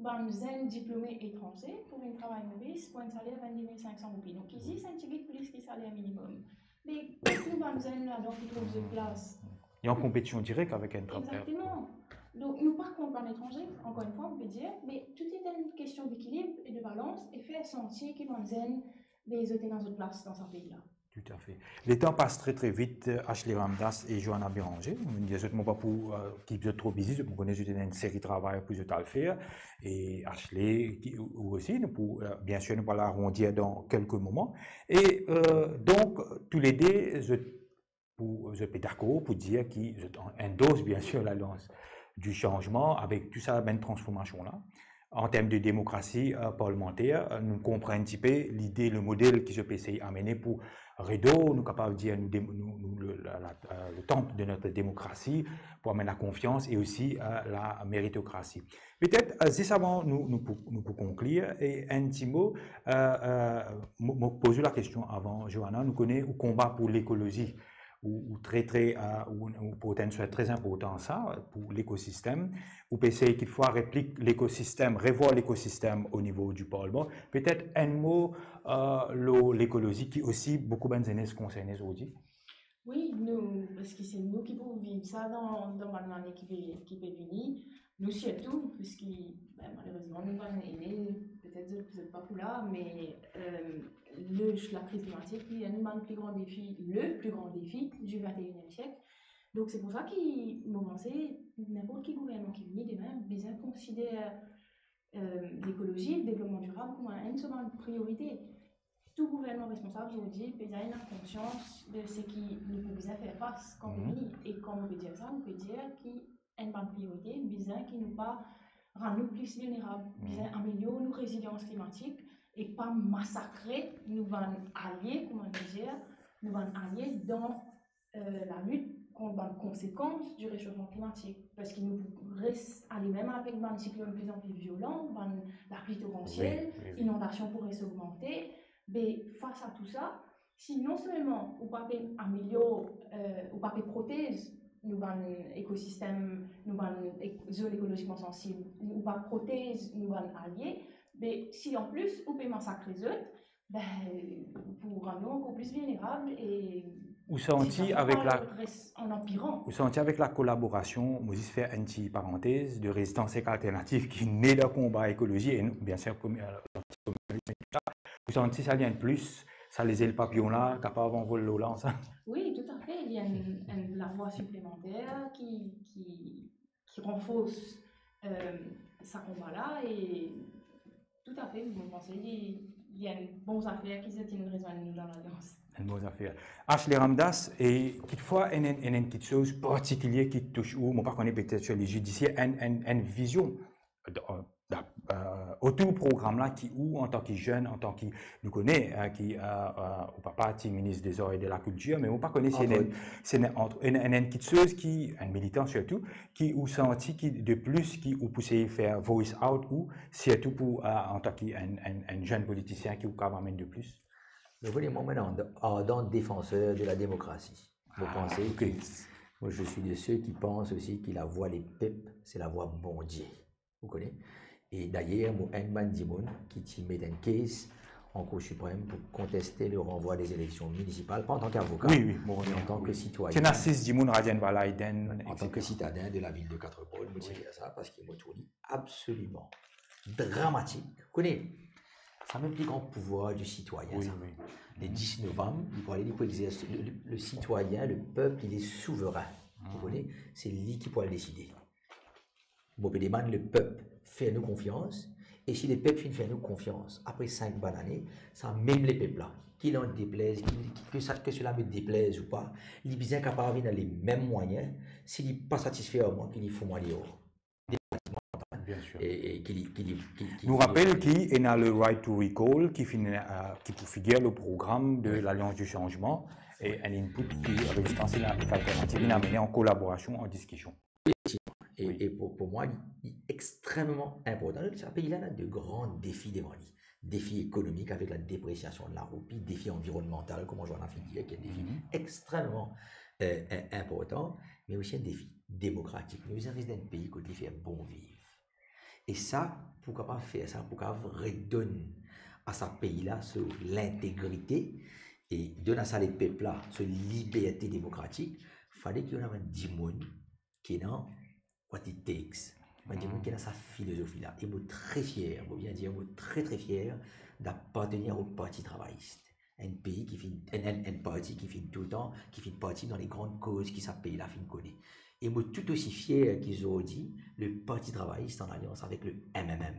bann zenn diplome etranze pou vinn travay Moris pou enn saler vinn-de mil sink san roupi. Donk, ki zis enn tigit plis ki saler minimum. Me kot nou bann zenn ladan pou trouv zot plas? Li an konpetision direk avek enn trap-, Exactement. Donk, nou pa kont bann etranze, ankor enn fwa, nou pe dir, me tou se enn kestion dekilib e de balans e fer santi ki bann zenn, be, zot ena zot plas dan sa pei la. Toutafe. Letan pas tre, tre vit, Ashley Ramdass e Johanna Béranger. Mo dir zot, mo pa pou, euh, kip zot tro bizi, zot, mo kone zot ena enn seri travay pou zot al fer. E Ashley, ki, ou, ou osi, nou pou, euh, bien sir, nou pou al arondi dan kelke moman. E, euh, donk, toulede, zot pou, zot pe dakor pou dir ki zot an-, endorse, bien sir, lallians di sanzman avek tou sa bann transformasion la. An term de demokrasi, euh, parlimanter, euh, nou konpran enn tipe lide, le model ki zot pe esey amene pou redor, nou kapav dir, nou dem-, nou, nou, le, la, la, euh, le temple de notre démocratie, pou amenn lakonfians e osi, euh, la méritocratie. Petet, euh, zis avan nou, nou pou, nou pou konklir, e enn ti mo, euh, euh, mo, mo poz ou lakestion avan, Johanna, nou kone ou konba pou lekolozi, ou, ou tre, tre, euh, ou, ou port enn swe tre inportan sa, pou lekosistem. Ou pe esey kikfwa replik lekosistem, revwar lekosistem o nivo di parlman. Petet enn mo, euh, lor lekolozi ki osi boukou bann zenes konserne zordi. Wi, nou, parski se nou ki pou viv sa dan, dan bann lane ki pe, ki pe vini. Nou sirtou, parski, ben, malerezman, nou bann ene, petet zot, zot pa pou la, me, euh, le, lakriz klimatik, li enn bann pli gran defi, le pli gran defi du vingt et unième siècle. Donk, se pou sa ki, mo panse, ninport ki gouvernman ki vini demin, bizin konsider, euh, lekolozi, devlopman dirab kouma enn so bann priorite. Tou gouvernman responsab zordi bizin ena konsians de seki nou pou bizin fer fas kan nou vini. E kan nou pe dir sa, nou pe dir ki enn bann priorite, bizin ki nou pa rann nou plis vilnerab, bizin amelior nou rezilians klimatik e pa masakre nou bann alie, kouma nou dir, nou bann alie dan, euh, lalit kont bann konsekans di resofman klimatik. Parski nou pou res ale mem avek bann siklonn plizanpli violan, bann lapli toransiel, Wi, wi, wi. inondasion pou res ogmante. Be, fas a tou sa, si non selman ou pa pe amelior, euh, ou pa pe protez nou bann ekosistem, nou bann ek-, zone écologiquement sensible, ou pa protez nou bann alie, be si an plis ou pe masakre zot, be, pou rann nou ankor plis vilnerab e... Ou santi avek la, an anpiran. Ou santi avek la kolaborasion, mo zis fer enn ti parantez, de Rezistans Ek Alternativ ki ne dan konba ekolozi, e nou, biensir, premie, euh, ou santi sa li enn plis, sa lezel papiyon la kapav anvol lor la, sa? Wi, toutafe, li enn, enn lavwa siplemanter ki, ki, ki ranfors, euh, sa konba la, e toutafe, mo panse li, li enn bon zafer ki zot inn rezwenn nou dan Lalians. Enn bon zafer. Ashley Ramdas, e kitfwa enn, enn, enn, enn kiksoz partikilie ki tous ou, mo pa kone, petet sir le zidisier, enn, enn, enn vizion, euh, euh, otour program la ki ou, antan ki zenn, antan ki, nou kone, euh, ki, euh, euh, ou papa ti minis dezar e de lakiltir, me mo pa kone si ena, entre autres, si ena, entre, ena, ena enn kiksoz ki, enn militan sirtou, ki ou santi ki de plis ki ou pou seye fer voice out ou, sirtou pou, euh, antan ki enn, enn, enn zenn politisien ki ou kapav amenn de plis? Vous voyez, moi, maintenant, ardent défenseur de la démocratie. Vous pensez que moi, je suis de ceux qui pensent aussi que la voix des peuples, c'est la voix Bondie. Vous connaissez? E dayer, mo enn bann dimoun ki ti met enn kes an Cour suprême pour contester le renvoi des élections municipales, pas en tant qu'avocat, mais en tant que citoyen. Ti ena sis dimoun, Rajen Bala, Eden, en tant que citadin de la ville de Quatre-Bras, mo ti dir sa, parski mo trouv li absoliman dramatik. Vous connaissez? Sa mem pli gran pouvwar di sitwayin, sa. Le dis novanm, li pou ale, li pou exerse, le, le, le citoyen, le peuple, il est souverain. Vous connaissez? Se li ki pou al deside. Mo pe demann lepep fer nou konfians, e si lepep finn fer nou konfians, apre sink bann ane, sa mem lepep la, ki li deplez, ki, ki, que ça, que cela me déplaise ou pas, li bizin kapav vinn ar lemem mwayin, si li pa satisfer ar mwa, ki li fout mwa deor. Bien sûr. E, e ki li, ki li, ki, ki... Nou rapel ki ena le right to recall ki finn, euh, ki pou figir lor program de l'Alliance du Changement, e enn input ki Rezistans Ek Alternativ inn amene an kolaborasion, an diskision. Efektivman. E, e pou, pou mwa, li, li extrememan inportan. Sa pei la, li ena de gran defi devan li. Defi ekonomik avek la depresiasion de la roupi, defi anvironnemantal, kouma Joanna finn dir, ki enn defi extrememan, euh, in-, inportan, me osi enn defi demokratik. Nou bizin res dan enn pei kot li fer bon viv. E sa, pou kapav fer sa, pou kapav redonn a sa pei la so lintegrite e donn a sa lepep la so liberte demokratik, fale ki ena bann dimoun ki ena what it takes. Bann dimoun ki ena sa filozofi la. E mo tre fier, mo bizin dir, mo tre, tre fier d'apartenir au Parti Travayis. Enn pei ki finn, enn, enn, enn parti ki finn toultan, ki finn parti dan le gran koz ki sa pei la finn kone. E mo tou osi fier ki zordi le Parti Travayis an alians avek le M M M.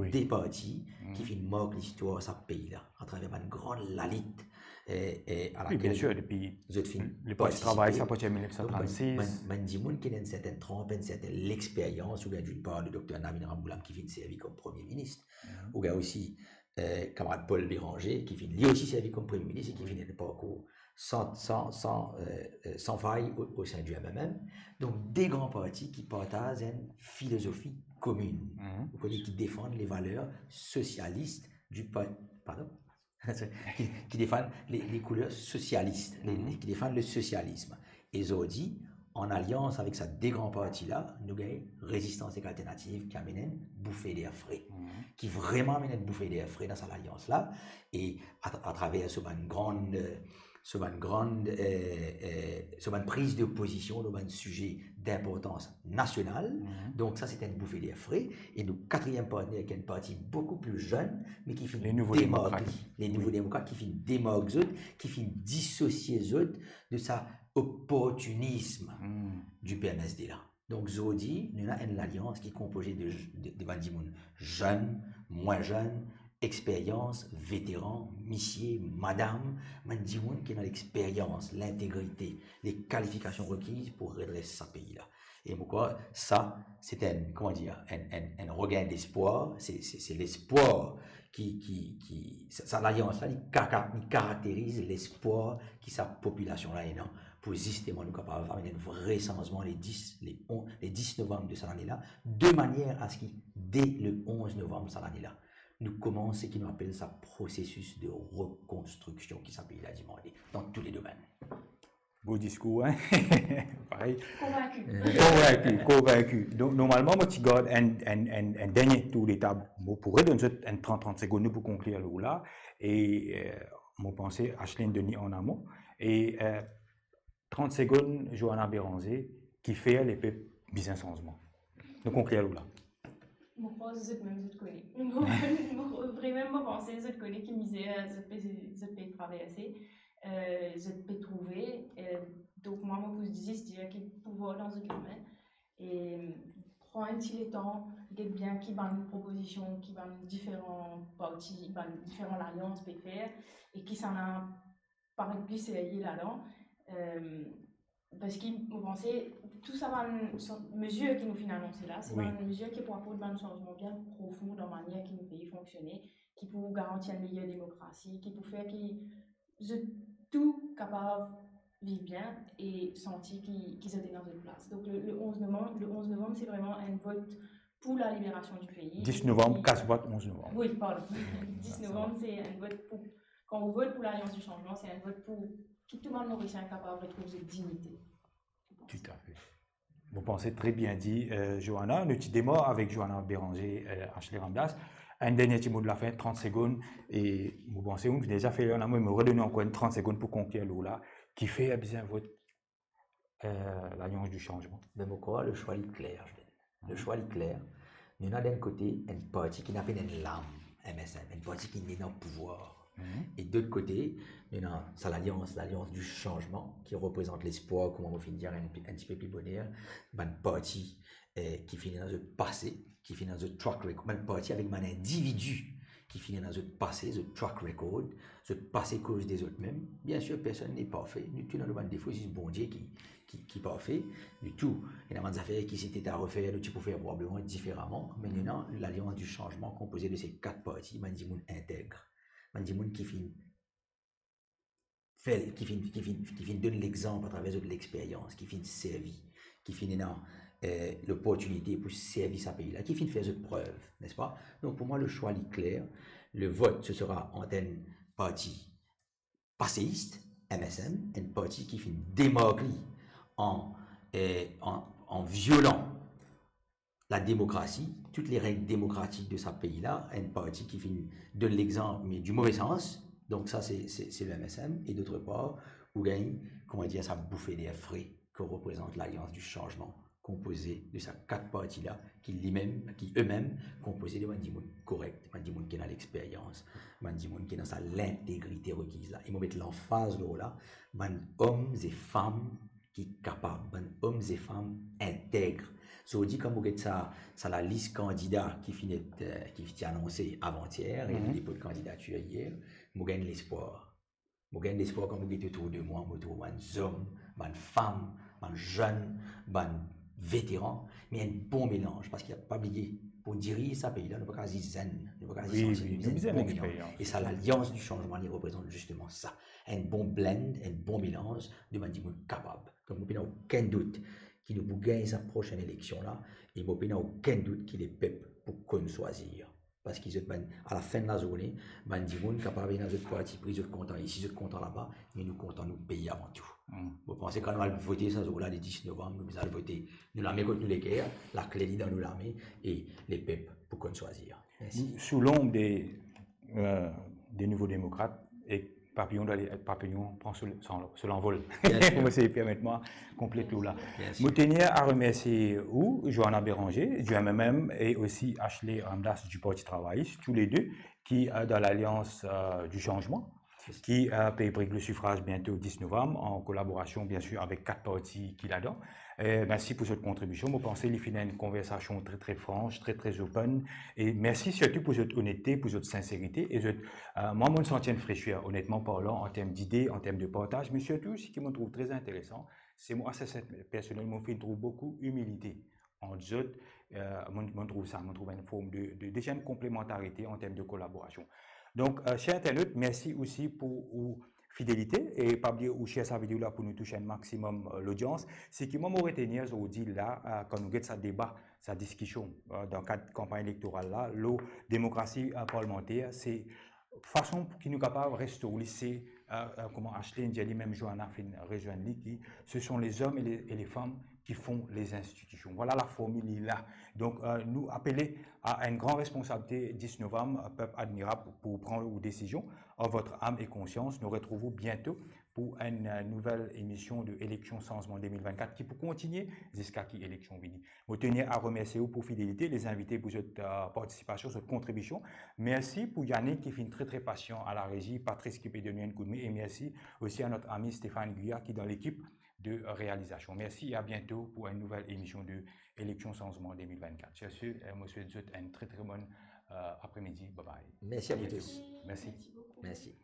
De parti ki finn mark listwar sa pei la, atraver bann gran lalit, eh, eh, a lakel zot finn partisipe. Wi, bien sûr, depi le Parti Travayis, apartir de mil nef san trannsis. Donk, bann, bann, bann dimoun ki ena enn sertenn tranp, enn sertenn lexperyans, oubien d'une part le Docteur Navin Ramgoolam ki finn servi kom Premie Minis, oubien osi, eh, kamarad Paul Bérenger, ki finn li osi servi kom Premie Minis e ki finn ena enn parkour san, san, san, eh, eh, san fay o, o sein du M M M. Donk, de gran parti ki partaz enn filozofi komin. Ou kone, ki defann le valer sosialis du pa-, pardon? Ki, ki defann le, le kouler sosialis, le, le, ki defann le sosialism. E zordi, an alians avek sa de gran parti la, nou gagn Rezistans Ek Alternativ ki amenn enn boufe der fre, ki vreman amenn enn boufe der fre dan sa lalians la, e a, atraver so bann gran, eh, so bann gran, eh, eh, so bann priz de pozision lor bann size dinportans nasional. Donk sa, se enn boufe der fre. E nou katriem partner, ki enn parti boukou pli zenn, me ki finn demark li, le Nouvo Demokrat, ki finn demark zot, ki finn disosie zot de sa oportinism du P M S D la. Donk, zordi, nou ena enn lalians ki konpoze de, de, de bann dimoun zenn, mwin zenn, experyans, veteran, misie, madam, bann dimoun ki ena lexperyans, lintegrite, le kalifikasion rekiz pou redres sa pei la. E mo krwar sa, se enn, kouma dir, enn, enn, enn regin despwar, se, se, se lespwar ki, ki, ki, sa, sa lalians la, li kaka-, li karakteriz lespwar ki sa popilasion la ena, pou zisteman nou kapav amenn enn vre sanzman le dis, le on-, le dis novanm de sa lane la, de manier a se ki de le onz novanm sa lane la, nou koumans seki nou apel sa prosesis de rekonstriksion ki sa pei la dimande dan tou le domenn. Gro diskour, hein? Parey. Konvinki. Konvinki, konvinki. Donk, normalman, mo ti gard enn, enn, enn, enn dernie tour de tab. Mo pou redonn zot enn trant, trant segonn, nou pou konklir lor la. E, euh, mo panse Ashley donn li an amon. E, euh, trant segonn, Johanna Béranger, kifer lepep bizin sanzman. Nou konklir lor la. Mo krwar zot mem zot kone. Mo, mo, vremem, mo panse zot kone ki mizer zot pe, zot pe traverse, euh, zot pe trouve. Euh, donk, mwa, mo pou zis dir ki pouvwar dan zot lame. E pran enn ti letan, get bien ki bann propozision, ki bann diferan parti, bann diferan lalians pe fer, e kisannla paret pli serye ladan. Euh, parski mo panse tou sa bann, sa, mezir ki nou finn anonse la, se Wi. bann mezir ki pou aport bann sanzman bien profon dan manier ki nou pei fonksione, ki pou garanti enn meyer demokrasi, ki pou fer ki zot tou kapav viv bien e santi ki, ki zot ena zot plas. Donk, le, le onz novanm, le onz novanm, se vreman enn vot pou laliberasion di pei. Dis novanm, kas vot onz novanm. Wi, pardon. Dis novanm, se enn vot pou, kan ou vot pou Lalians di Sanzman, se enn vot pou ki tou bann Morisien kapav retrouv zot dignite. Toutafe. Mo panse tre bien di, euh, Johanna. Nou ti demar avek Johanna Béranger, euh, Ashley Ramdas. Enn dernie ti mo de lafin, trant segonn, e mo panse ou deza fer la, mo, mo redonn ankor enn trant segonn pou konklir lor la. Kifer bizin vot, euh, Lalians di Sanzman? Me mo krwar le swa li kler, Julen. Le swa li kler. Nou ena enn kote enn parti ki ena pena enn lam, M S M, enn parti ki ena pouvwar. Mhm. E dot kote, nou ena sa lalians, Lalians di Sanzman, ki reprezant lespwar, kouma mo finn dir enn, enn tipe pli boner, bann parti, eh, ki finn ena zot pase, ki finn ena zot track record, bann parti avek bann individi ki finn ena zot pase, zot track record, zot pase koz de zot mem. Biensir, personn n'est parfait, nou tou ena nou bann defo, zis Bondie ki, ki, ki parfe. Nou tou, ena bann zafer ki si ti ete a refer, nou ti pou fer probableman diferaman, me nou ena Lalians di Sanzman konpoze de se kat parti, bann dimoun integ, bann dimoun ki finn fer, ki finn, ki finn, ki finn donn lexanp atraver zot lexperyans, ki finn servi, ki finn ena, eh, loportinite pou servi sa pei la, ki finn fer zot prev, nespa? Donk, pou mwa, le swa li kler. Le vot, se sera ant enn parti paseist, M S M, enn parti ki finn demark li an, eh, an, an violan lademokrasi, tout lereg demokratik de sa pei la, enn parti ki finn donn lexanp, me di move sans. Donk sa, se, se, se le M S M. E dotr par, ou gagn, kouma dir, sa boufe der fre ki reprezant Lalians di Sanzman, konpoze de sa kat parti la, ki limem, ki emem konpoze de bann dimoun korek, bann dimoun ki ena lexperyans, bann dimoun ki ena sa lintegrite rekiz la. E mo met lanfaz lor la, bann om e fam ki kapab, bann om e fam integ. Zordi, kan mo get sa, sa lalis kandida ki finn et, eh, ki ti anonse avantier, e Mhm. nou depoz kandidatir yer, mo gagn lespwar. Mo gagn lespwar kan mo get otour de mwa, mo trouv bann zom, bann fam, bann zenn, bann veteran, me enn bon melanz, parski pa bliye, pou diriz sa pei la, nou pa kapav zis zenn, nou pa kapav zis Wi, ansien, wi, nou nou bizin bizin bon lexperyans. Melanz. E sa, Lalians di Sanzman, li reprezant zisteman sa. Enn bon blend, enn bon melanz de bann dimoun kapab. Donk, mo pena okenn dout ki nou pou gagn sa prosenn eleksion la, e mo pena okenn dout ki lepep pou konn swazir. Parski zot bann, a la fin de lazourne, bann dimoun kapav ena zot parti pri, zot kontan isi, zot kontan laba, me nou kontan nou pei avan tou. Hmm. Mo panse kan nou al vote sa zour la, le dis novanm, nou bizin al vote. Nou lame kot nou leker, lakle li dan nou lame, e lepep pou konn swazir. Mersi. Sous l'ombre des, euh, des Nouveaux Démocrates, e papiyon, papiyon pran so, so, so lanvol. Bien sûr. Mo se permet mwa konplet lor la. Bien sûr. Mo tenir a remersie ou, Johanna Béranger, du M M M, e osi Ashley Ramdas du Parti Travayis, tou le de, ki, euh, dan Lalians, euh, di Sanzman, ki, euh, pe pran le sifraz biento dis novanm, an kolaborasion, bien sûr, avek kat parti ki ladan. Euh, mersi pou zot kontribision. Mo panse li finn enn konversasion tre, tre frans, tre, tre open. E mersi sirtou pou zot onetete, pou zot sinserite. E zot, euh, mwa, mo santi enn fresher, onetman parlan, an term dide, an term de partaz, me sirtou, seki mo trouv tre interesan, se mwa, a titre personel, mo finn trouv boukou imilite ant zot, euh, mo, mo trouv sa, mo trouv enn form de, de, deza enn konplemantarite an term de kolaborasion. Donk, euh, ser internat, mersi osi pou ou fidelite, e pa bliye ou share sa video la pou nou tous enn maximum, euh, lodians. Seki mwa mo retenir zordi la, euh, kan nou get sa deba, sa diskision, euh, dan kad kanpagn elektoral la, lor demokrasi, euh, parlimanter, se fason ki nou kapav restor li, se euh, euh, kouma Ashley inn dir li, mem Johanna finn rezwenn li, ki ce sont les hommes et les, et les femmes qui font les institutions. Voilà, laformil li la. Donk, euh, nou apele a enn gran responsabilite dis novam, euh, pep admirab, pou pran ou desizion. En votre âme et conscience, nou retrouv ou biento pou enn, euh, nouvel emision de Eleksion Sanzman de mil vennkat ki pou kontinie ziska ki eleksion vini. Mo teni a remersie ou pou fidelite, les invités pou zot, euh, partisipasion, zot kontribision. Mersi pou Yannick ki finn tre, tre pasian a la rezi, Patrice ki pe donn nou enn koudme, e mersi osi a notre ami Stéphane Guyard ki dan lekip de realizasion. Mersi e a biento pou enn nouvel emision de Eleksion Sanzman de mil vennkat. Sur ce, euh, mo swet zot enn tre, tre bon, euh, apremidi. Bye bye. Mersi a vous tous. Mersi. Merci beaucoup. Mersi.